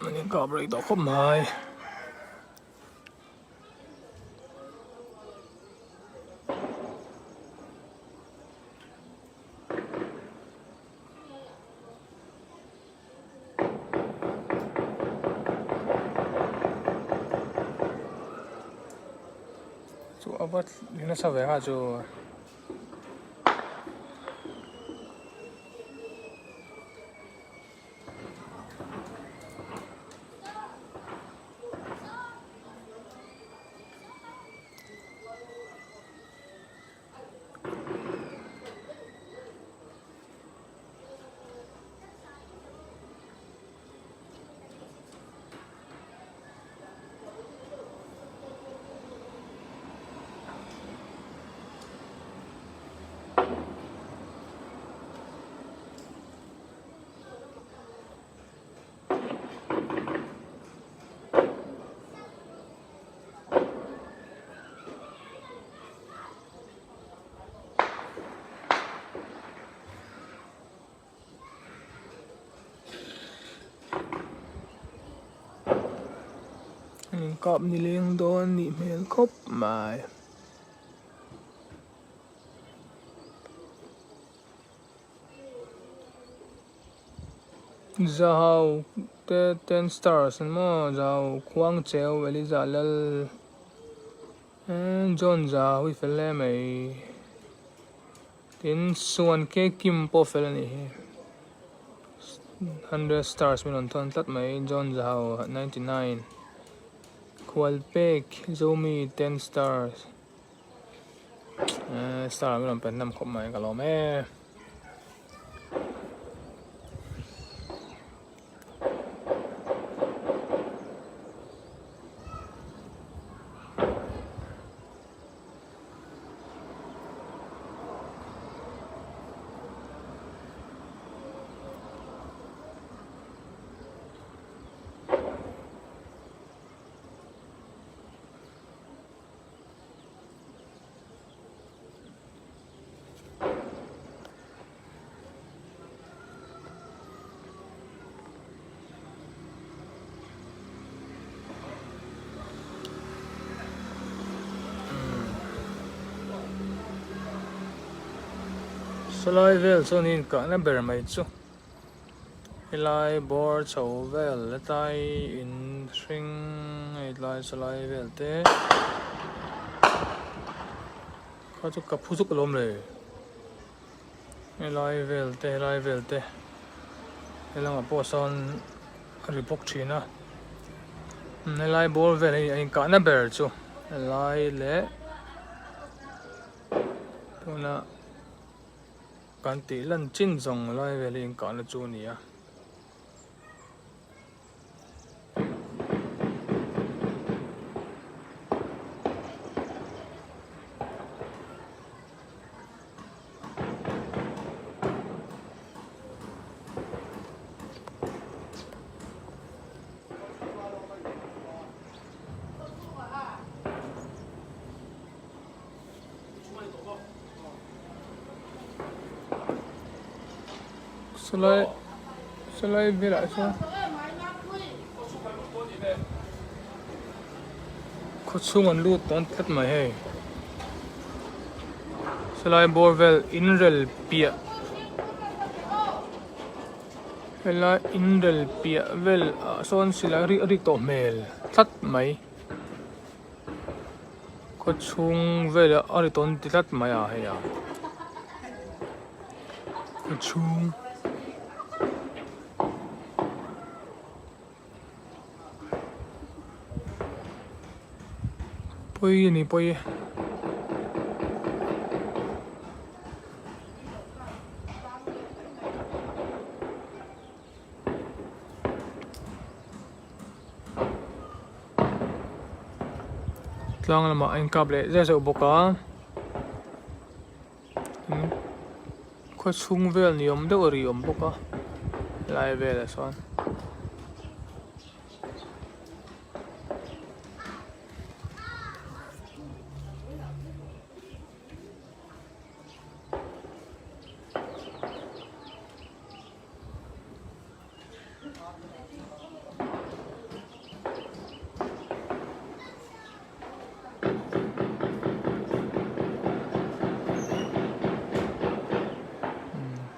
An inkap rei tawh khawp mai. Chu a va nasa ve kha chu. An inkap nileng dawn nih hmel khawp mai. Zahau te ten stars an maw Zahau Khuangcheu Eliza Lal John Zahau hi fel hle mai. Tin, Suan Ke Kim pawh fel a nih hi. 100 stars min rawn thawn tlat mai. John Zahau 99. Khualpek Zomi 10 stars. Star min rawn pe hnam khawp mai ka lawm e. Sawlai vel chuan in kahna ber mai chu helai bawr chho vel hetlai in hring hei tlai sawlai vel te kha chu ka phu zuk alawm le helai vel te helai vel te helamah pawh sawn a ri bawk thin a helai bawr vel hi a inkahna ber chu helai leh. Tuna kan tih lan chin zawng lai vel hi inkahna chu a ni a. Sawlai sawlai velah chuan khawchhung an lut dawn tlat mai hei sawlai bawr vel inrel piah helai inrel piah vel ah sawn silai a rik tawh hmel tlat mai. Khawchhung velah a ri tawn ti tlat mai a hei a khawchhung pawi a ni pawi e. Tlang lamah a inkap leh zeuh zeuh bawk a khawchhung vel ni awm deuh a ri awm bawk a helai velah sawn.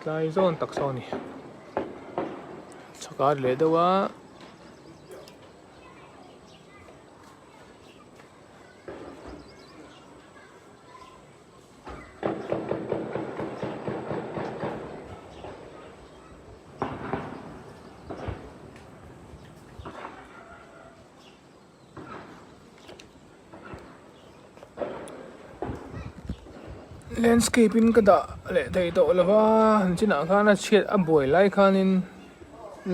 Tlai zawn tak saw a ni chhakar leh deuh a. Landscape in ka dah leh thei tawh lo va an chinah khan a chhiat a buai lai khanin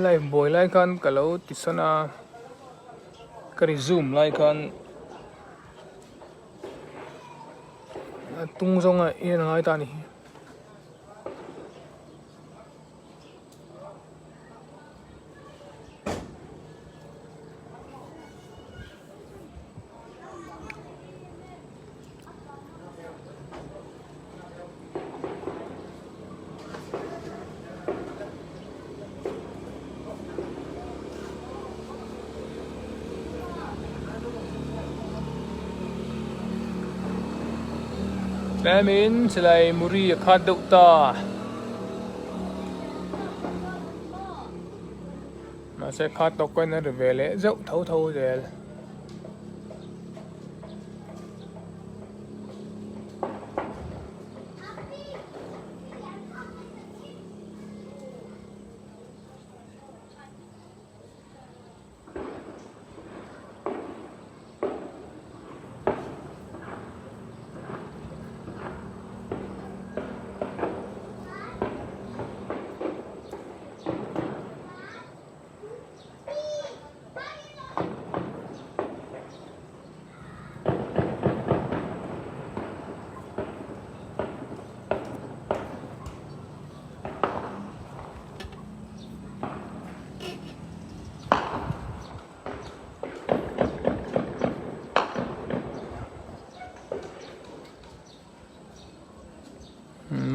live buai lai khan ka lo ti sawn a ka ri zoom lai khan. A tung zawnga en a ngai ta a ni. Tlemin silai muri a khat deuh ta. Mahse khat tawk pawhin a ri ve leh zeuh tho tho zel.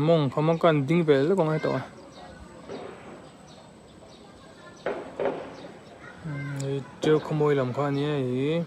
Mawng kha mawng khan ding ve lawk ang hetawh a. Hei ṭeu khawmawi lam kha a nia hei.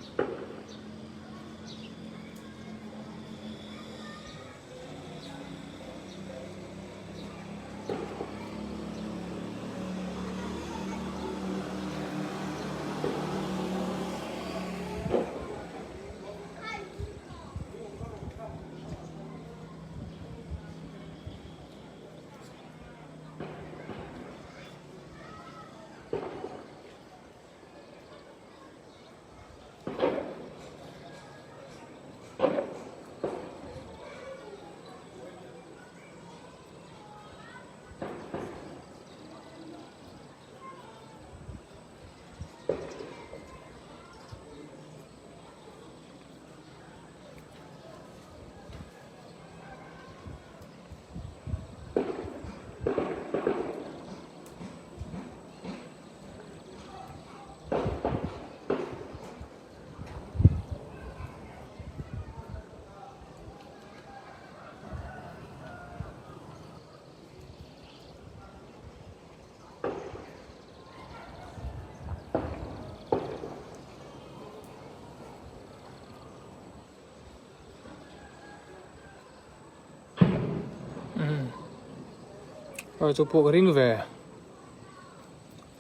Kha chu puak ring ve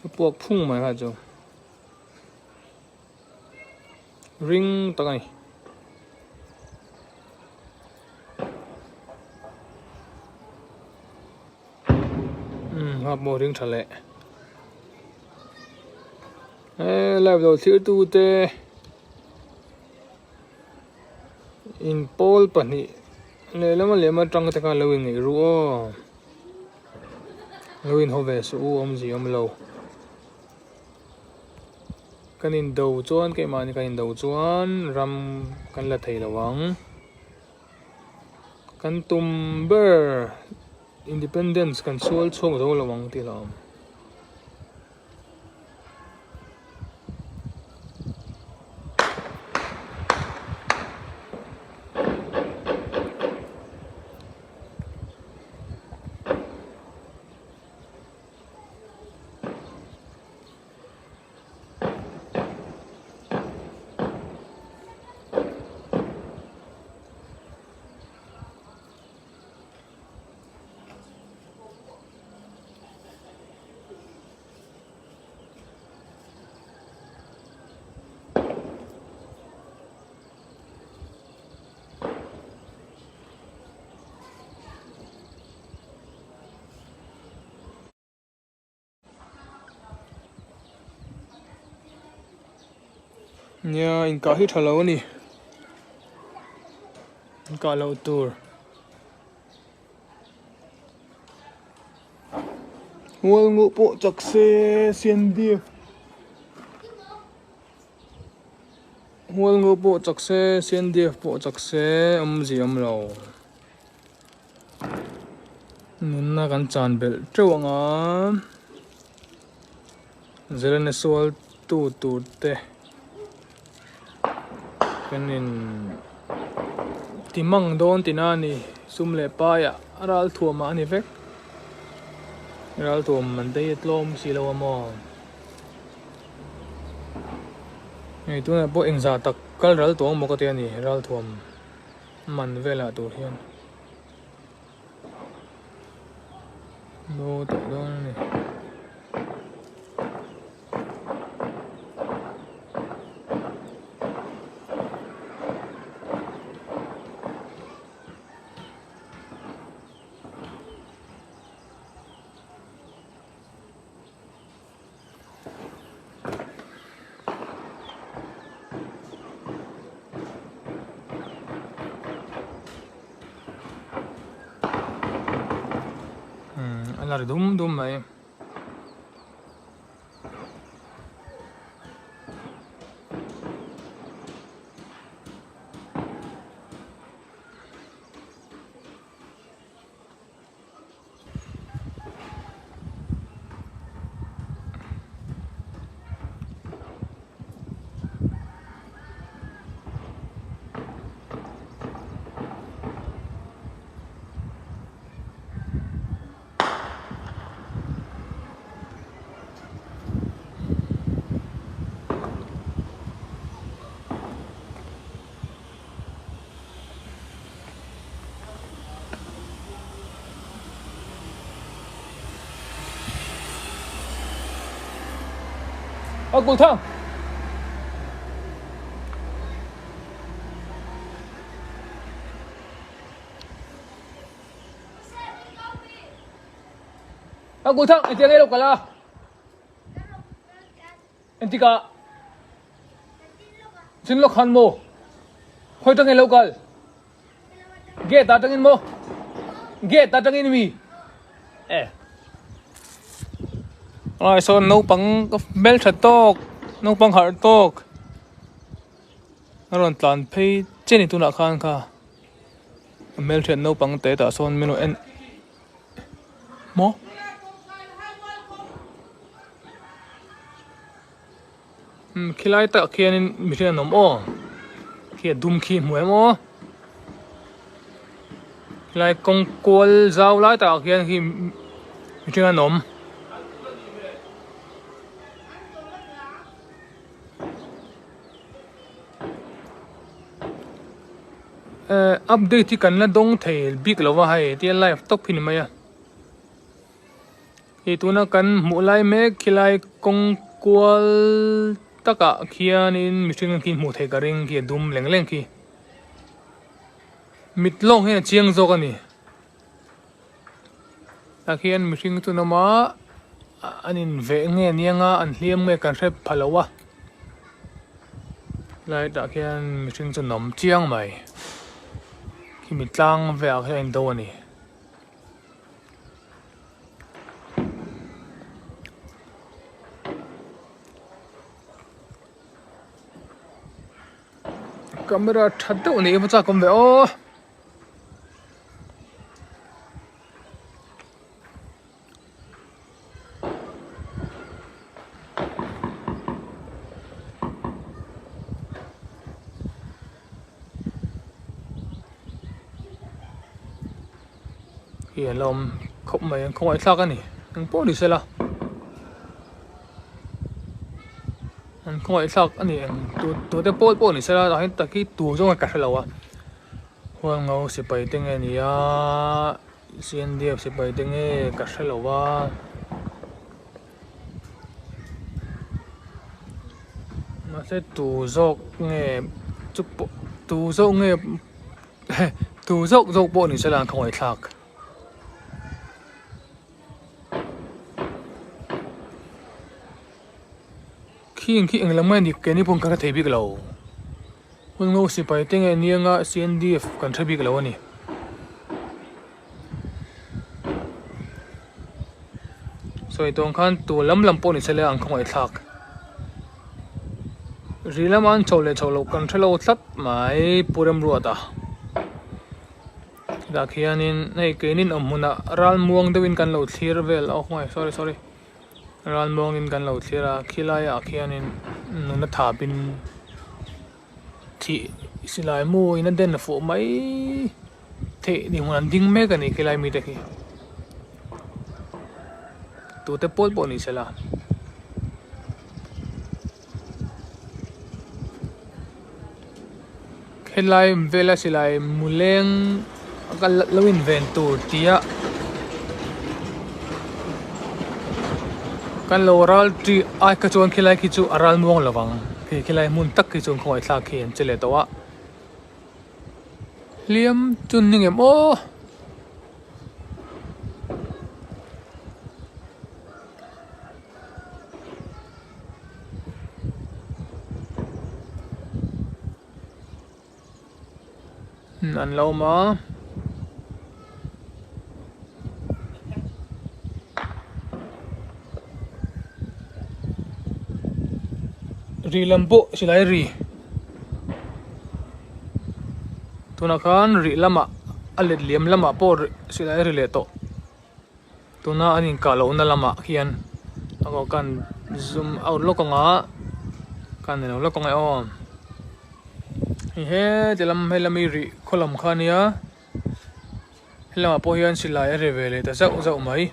a puak phung mai kha chu ring tak a ni. Umm ha pawh ring tha leh he live lo thlir tu te in pawl pahnih lehlam a lehlam atang te khan lo in ngaih ru aw lo in haw ve suh u awmzia awm lo kan in do chuan keimahni kan in do chuan ram kan la thei lo ang. Kan tum ber Independence kan sual chhuak zo lo ang tih hlauhawm. Nia inkah hi tha lo a ni inkah loh tur hual nguh pawh chak se CNDF hual nguh pawh chak se CNDF pawh chak se awmzia awm lo. Nunna kan chan belh teuh ang a, zirna sual tu tur te kan in ti mang dawn tihna a ni, sum leh paiah a ral thuam ah a ni vek, ral thuam man te hi a tlawm si lo a maw, hei tunah pawh engzah tak kal ral tawh ang maw ka ti a ni ral thuam. Man velah tur hian bo tawh dawn a ni. A la ri dum dum mai. A kul thang. A kul thang, engtiang nge lo kal a? Engtikah? Chin lawk khan maw? Khawi tangin lo kal? Gate ah tangin maw? Gate ah tangin mi? Eh. Tunah sawn naupang hmeltha tawk naupang harh tawk a rawn tlan phei chiah a ni tunah khan kha a hmelthiat naupang te tah sawn min rawn en maw. Umm khilai takah khianin mihring an awm aw khi a dum khi hmu em aw khilai kawng kual zau lai takah khian khi mihring an awm. Eh update hi kan la dawng thei bik lo va hei tia live tawp hi ni mai a. Hei tuna kan hmuh lai mek khilai kawng kual takah khianin mihring khi hmuh theih ka ring khi a dum leng leng khi mit lawng hian a chiang zawk a ni tah khian mihring chu an awm a an inveh nge aniang a an hliam nge kan hre pha lo a helai tah khian mihring chu an awm chiang mai khimi tlang velah khian a indo a ni. Camera tha deuh a nih hi chak awm ve aw. Hi an la awm khawp mai an khawngaih thlak a ni eng pawh ni sela an khawngaih thlak a ni eng tu tute pawl pawh ni sela tah hian tak hi tur zawng ka hre lo a hualngo sipai te nge ni a C N D F sipai te nge ka hre lo a. Mahse tu zawk nge chu pawh tu zawk nge tu zawk zawk pawh ni sela an khawngaih thlak. Khing khi englam nge ni keini pawh kan hre thei bik lo. Hun ngo sipai te nge nia C N D F kan hre bik lo a ni. Sawi tawng khan tu lam lam pawh ni se le an khawngaih thlak. Ri lama an chho leh chho loh kan hre lo tlat mai Pu Remruata. Hetah khianin hei keinin awm hmunah ralmuang deuhin kan lo thlir vel a aw sorry sorry ralmuangin kan lo thlir a khilaiah khianin nuna thapin Thih silai mu in a den fuh mai theih ni hun an ding mek a ni khilai mite khi tute pawl pawh ni sela. Helai vela silai mu leng a lo inven tur tia kan lo ral ṭih ai kha chuan khilai khi chu a ral muang lo vang khi khilai hmun tak khi chuan khawngaih thlak khi an che leh tawh a hliam chu an ni ngem aw. An lo awm a. Ri lam pawh silai ri tunah khan rih lamah a let liam lamah pawh silai ri leh tawh. Tuna an inkah lohna lamah khian a aw kan zoom out lawk ang a kan ni lo lawk ang e aw hei heti lam hei lami rih khaw lam kha ania helamah pawh hian silai a ri ve leh ta zauh zauh mai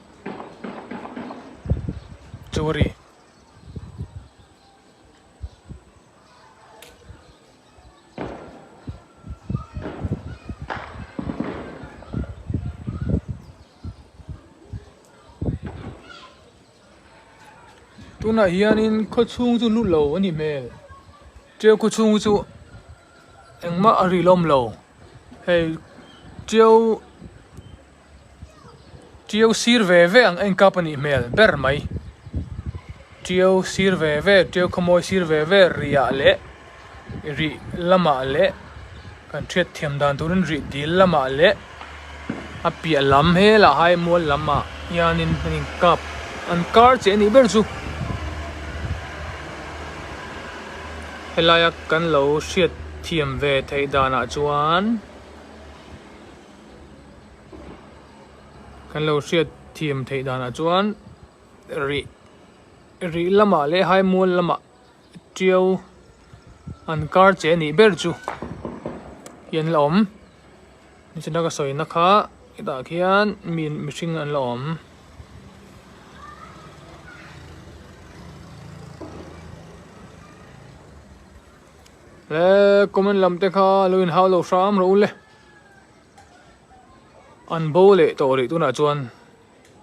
chu a ri. Tunah hianin khaw chhung chu lut lo a nih hmel tiau khaw chhung chu engmah a ri lawm lo hei tiau tiau sir ve ve ang a inkap a nih hmel ber mai tiau sir ve ve tiau khawmawi sir ve ve riah leh rih lamah leh kan hriat thiam dan turin rih dil lamah leh a piah lam helah hai mual lamah hianin an inkap. An kar che anih ber chu. Helaia kan lo hriat thiam ve theih danah chuan kan lo hriat thiam theih danah chuan rih rih lamah leh haimual lamah tiau an kar che anih ber chu hi an la awm. Nichina ka sawina kha hetah khian mi mihring an la awm. Le comment lam te kha lo inhau lo hram rawh u le. An bo leh tawh rih tunah chuan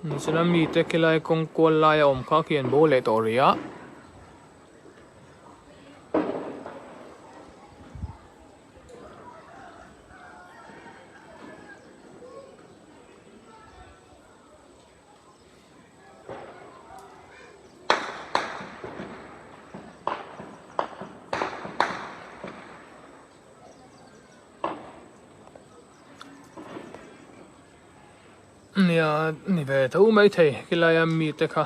nichina mite khilai kawng kual laia awm kha khi an bo leh tawh rih a. Nia ni ve tho maithei khilai a mite kha.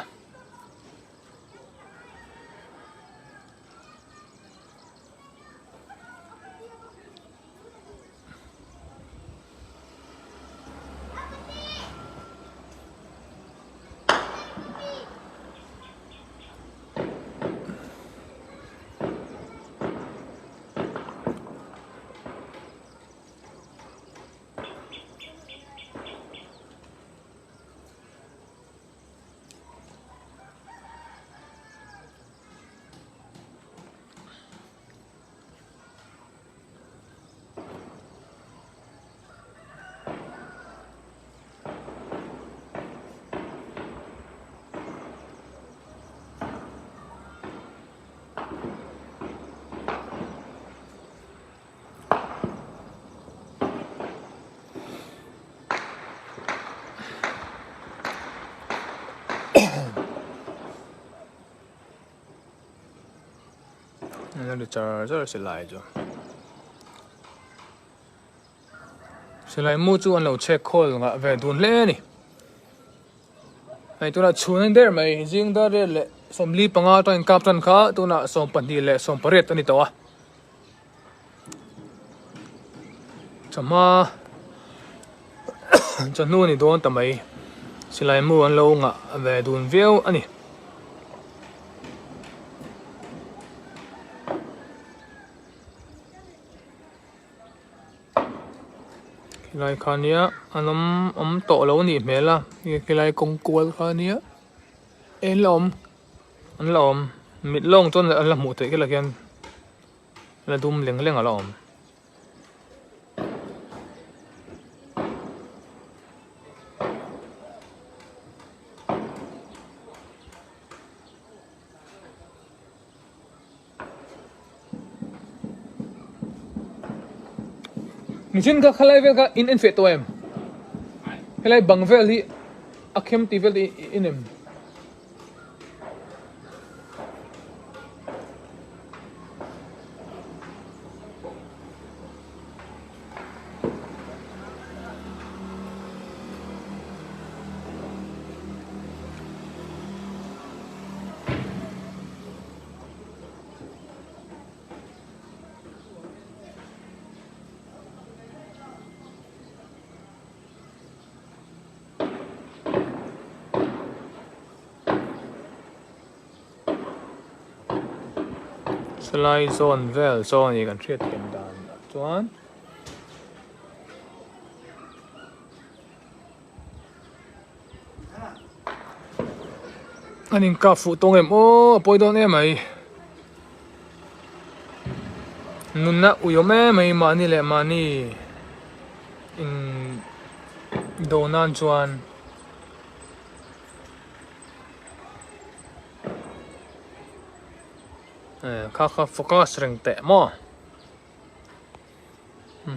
A ri char char silai chu silai mu chu an lo chhek khawl ngah ve dun hle a ni hei tunah chhun a ni der mai zing dar riat leh 45 atang inkap tan kha tunah 28 a ni tawh a. Chawhma chawhnu a ni dawn ta mai silai mu an lo ngah ve dun viau a ni. Khilai kha nia an awm awm tawh lo a nih hmel a khilai kawng kual kha nia en la awm an la awm mit lawng chuan an la hmuh theih khilai khian. La dum leng leng a la awm. Nichin kha khalai vel kha in en feh tawh em? Helai bang vel hi a khem tih vel te in em? Salai zawn vel saw a ni kan hriat thiam dan ah chuan an inkap fuh tawng em aw a pawi dawn em mai nunna ui awm em mai mahni leh mahni in do nan chuan. Kha kha focus reng teh maw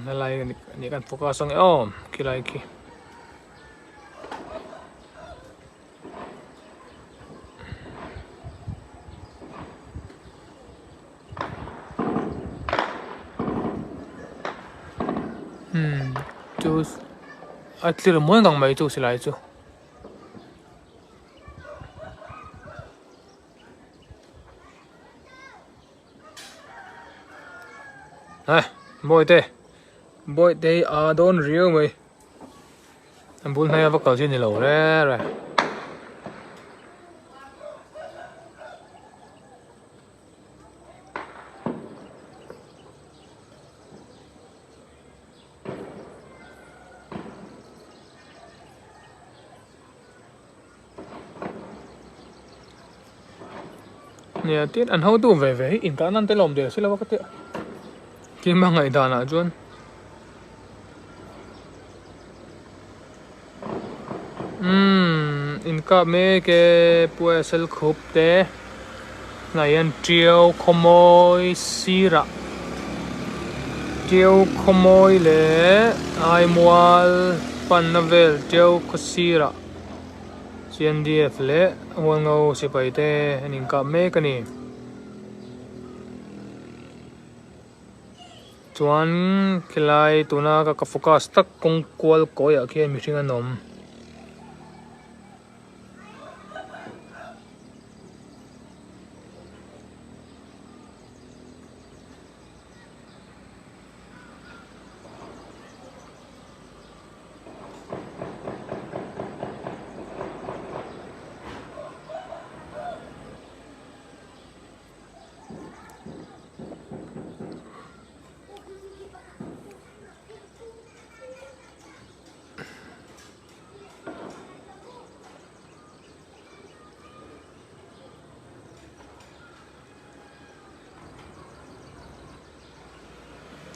helai nih kan focus ang e aw khilai khi. Chu a tlir mawi ngang mai chu silai chu. Hei Bawihte Bawihte hi a dawn riau mai a bul hnaia va kal chi a ni lo reng reng. Nia tin an hotu ve ve hi in tan an tel awm der si lo a ka tia keimah ngaihdan ah chuan umm in kap mek e pu sl khup te tunah hian tiau khawmawi sirah tiau khawmawi leh aimual panna vel tiau khaw sirah. CNDF leh Hualngo sipai te an inkap mek a ni. Chuan khilai tuna ka focus tak kawng kual kawiah khian mihring an awm.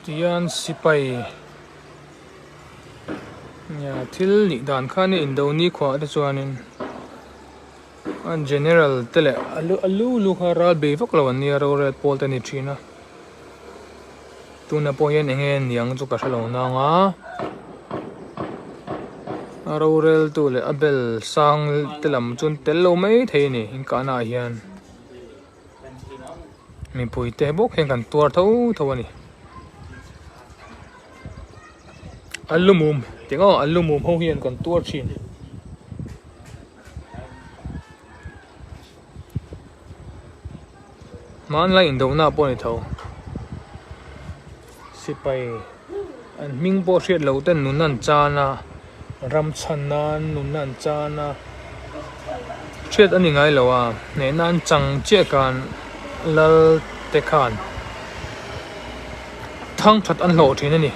Tihian sipai nia thil nih dan khan indo nikhua te chuanin an general te leh a lu a lu lu kha ral bei vak lo an nia rorel pawl te a ni thin a tunah pawh hian eng nge niang chu ka hrelo nang a a rorel tu leh a bel sang te lam chu an tel lo mai thei a ni inkahna ah hian. Mipui te bawk hian kan tuar tho tho a ni. A lumum tih ngawt a lumum ho hian kan tuar thin. Hmanlai indona pawh a ni tho. Sipai an hming pawh hriat loh ten nun an chan a, ram chhan nan nun an chan a, hriat a ni ngai lo a, hnehna an chang chiah khan lal te khan thang that an hlawh thin a ni.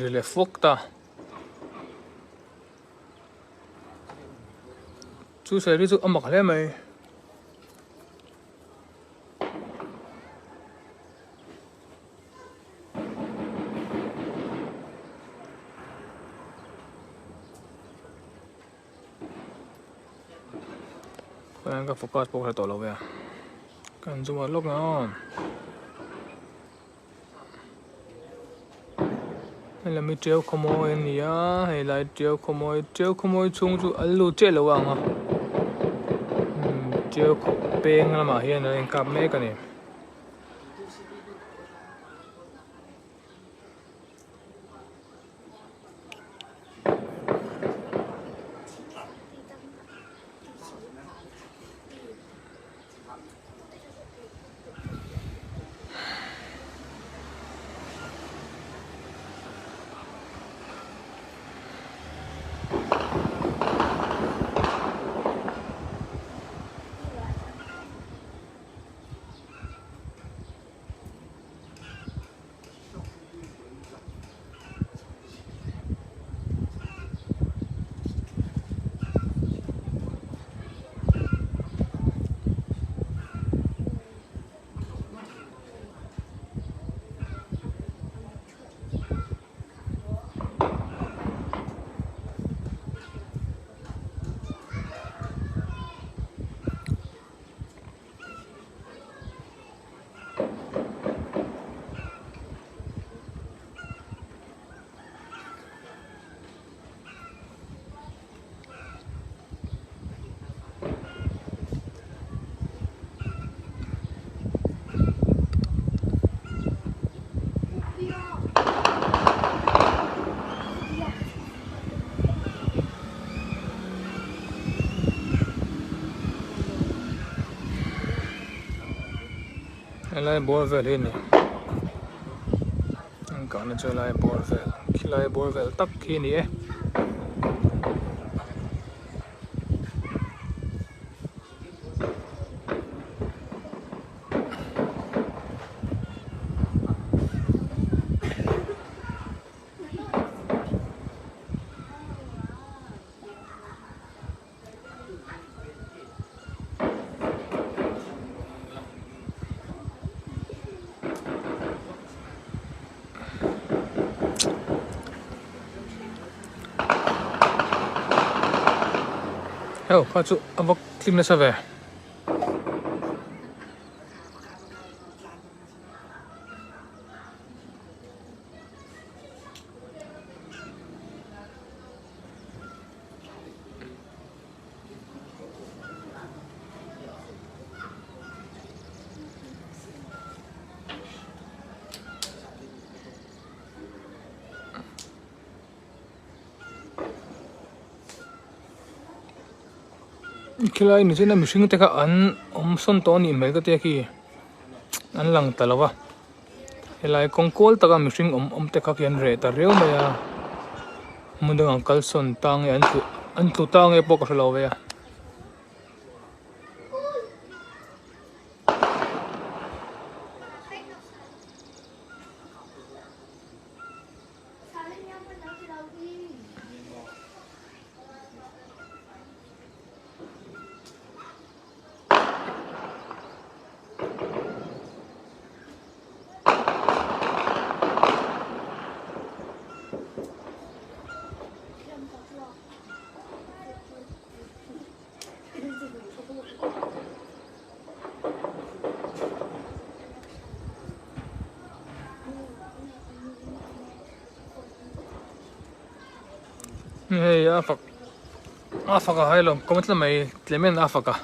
Ri leh fawk ta. Chu sawi chu a mak hle mai. Ka focus pawh ka hre tawh lo ve a. Kan zoom out lawk ang. Hei lam hi tiau khawmawi a ni a hei lai tiau khawmawi tiau khawmawi chhung chu an lut chiah lo ang a umm tiau khaw peng lamah hian an inkap mek a ni. Helai bawr vel hi a ni an kahna chu helai bawr vel khilai bawr vel tak khi a ni e. Heo kha chu a va tling nasa ve. Khilai ni chuan mihring te kha an awm sawn tawh a nih hmel ka tia khi an lang ta lo va helai kawng kual taka mihring awm awm te kha khi an reh ta riau mai a hmun dangah an kal sawn ta nge an tlu an tlu ta nge pawh ka hre lo ve a. Hei a fak a fak a hai lo kawng tla mai tlem en a fak a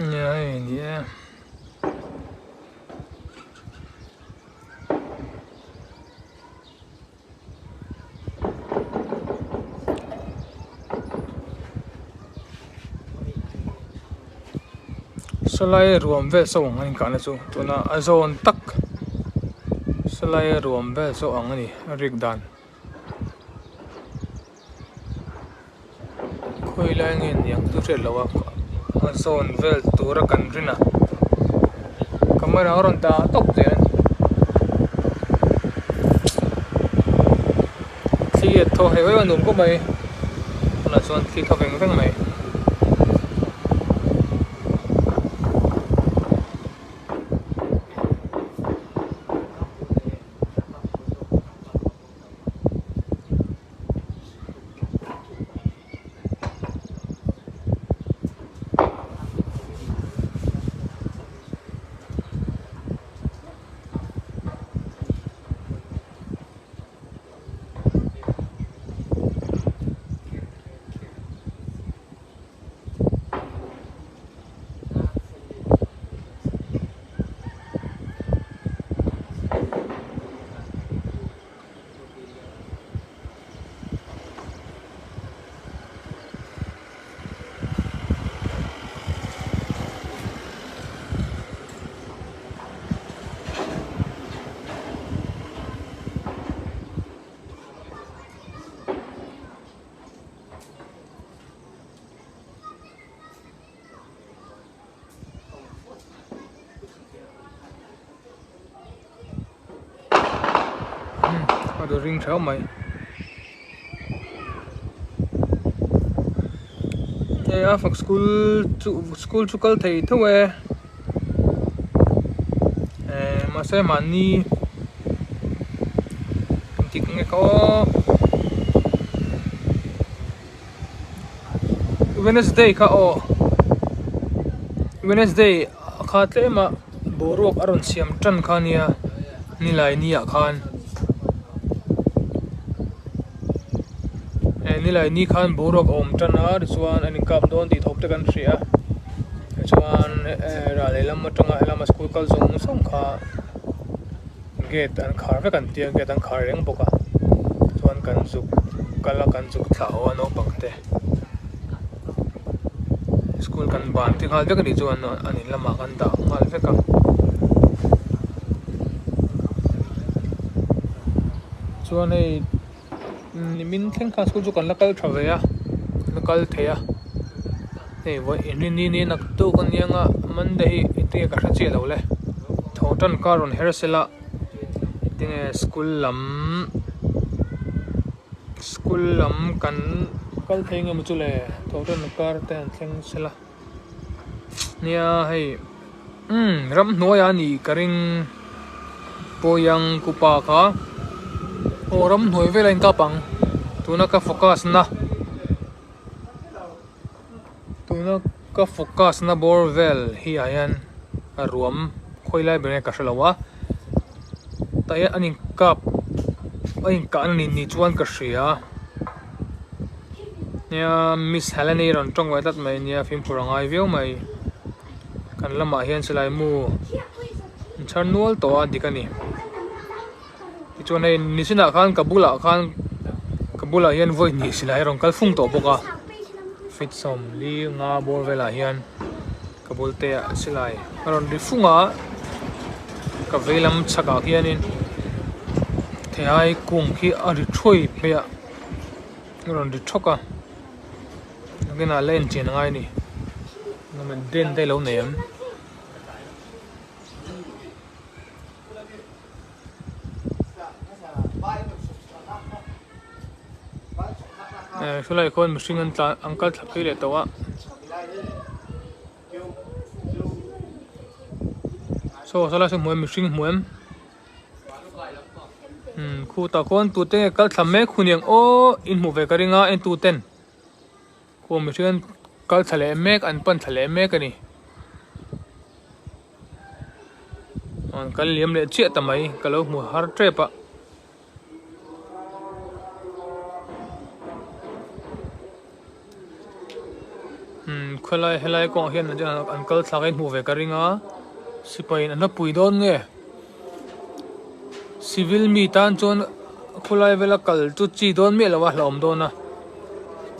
nia hei ni e. Sawlai ruam vel saw ang a inkahna chu tuna a zawn tak sawlai ruam vel saw ang a ni a rik dan khawi lai nge niang chu hriat loh a a zawn vel tura kan rin a camera a rawn dah tawp zel a ni thli a thaw heuh heuh a nuam khawp mai tunah chuan thli thaw veng veng mai. A rawn ring theuh mai hei a fak school chu school chu kal thei tho e eh mahse mahni engtik nge ka aw Wednesday kha aw Wednesday kha tlem a boruak a rawn siam tan kha nia nilai ni ah khan eh nilai ni khan boruak a awm tan a tichuan an inkap dawn tih thawp te kan hria a tichuan eh ral lehlam atanga helama school kal zawng zawng kha. Gate an khar vek an tia gate an khar reng bawk a chuan kan zuk kal a kan zuk thlah haw a naupang te. School kan ban te nghal vek a nih chuan an in lamah kan dah nghal vek a. Chuan hei nimin thleng khan school chu kan la kal tha ve a kan la kal thei a hei vawi inrinni ni naktuk a nia nga Monday hi engtin nge ka hre chiah lo le tho tan kar rawn her sela engtin nge school lam school lam kan kal thei nge maw chu le tho tan kar te han thleng sela nia hei umm ramhnuaiah a nih ka ring pawiyang kupa kha aw ramhnuai velah a inkap ang tuna ka focus na. Tuna ka focus na bawr vel hi ah hian a ruam khawi lai ber nge ka hrelo a tah hian an inkap a inkah na ni chuan ka hria nia miss Heleni rawn tawng ve tlat mai nia fimkhur a ngai viau mai kan lamah hian silai mu an chhar nual tawh a dik a ni. Tichuan hei nichinah khan ka bulah khan ka bulah hian vawi hnih silai a rawn kal fung tawh bawk a feet 40 nga bawr velah hian ka bul te ah silai a rawn ri fung a ka vei lam chhakah khianin thei kung khi a ri thuai phei a a rawn ri thawk a nakinah la enchian a ngai a ni den te alo nei ang. Helai khawn mihring an tlan an kal thla phei leh tawh a. Saw sawlai saw hmu em mihring hmu em umm khutah khawn tute nge kal thla mek hun ang aw in hmuh ve ka ring a entu ten. Khaw mihring an kal thla leh mek an pan thla leh mek a ni. An kal liam leh chiah ta mai ka lo hmu har tep a. Umm khawlai helai kawngah hian an kal thlak a inhmuh ve ka ring a sipai in an la pui dawn nge civil mi tan chuan khawlai vela kal chu chi dawn miah lo a hlauhawm dawn a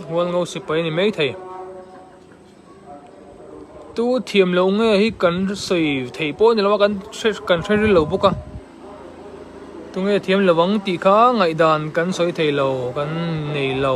hualngo sipai a ni maithei. Tu thiam loh nge hi kan sawi theih pawh a ni lo a kan hre kan hre ril lo bawk a tunge thiam lo ang tih kha ngaihdan kan sawi thei lo kan nei lo.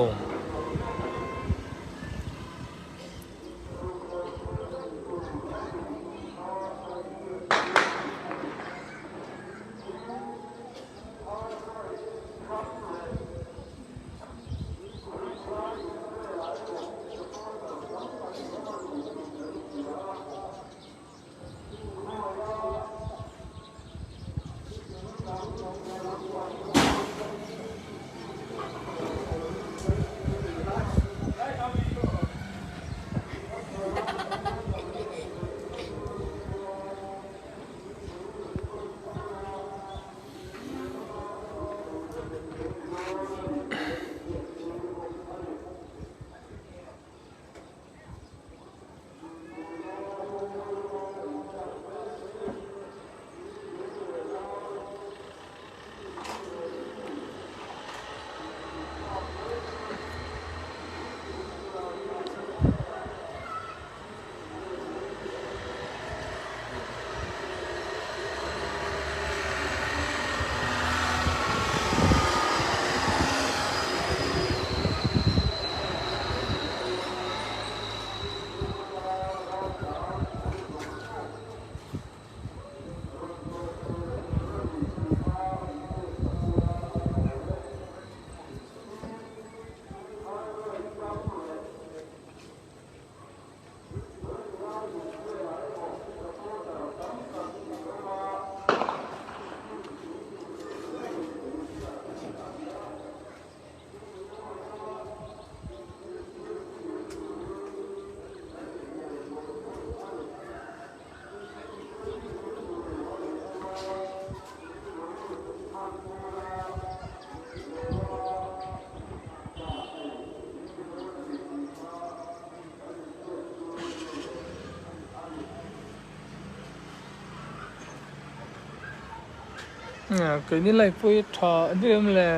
Keini lai pawh hi tha deuh em le.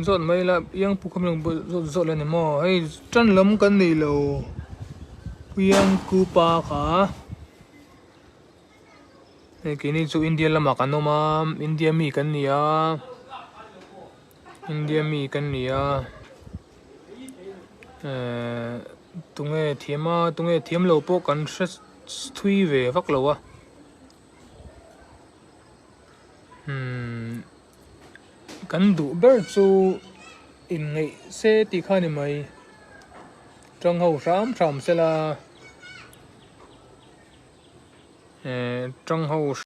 Inzawt mai ila Iangpu kha min rawn zawt zawt leh a ni maw hei tan lam kan nei lo Iangku pa kha hei keini chu India lamah kan awm a India mi kan ni a India mi kan ni a ehh tunge thiam a tunge thiam lo pawh kan hre thui ve vak lo a umm. Kan duh ber chu inngeih se tih kha a ni mai. Tang ho hram hram se la, eh tang ho.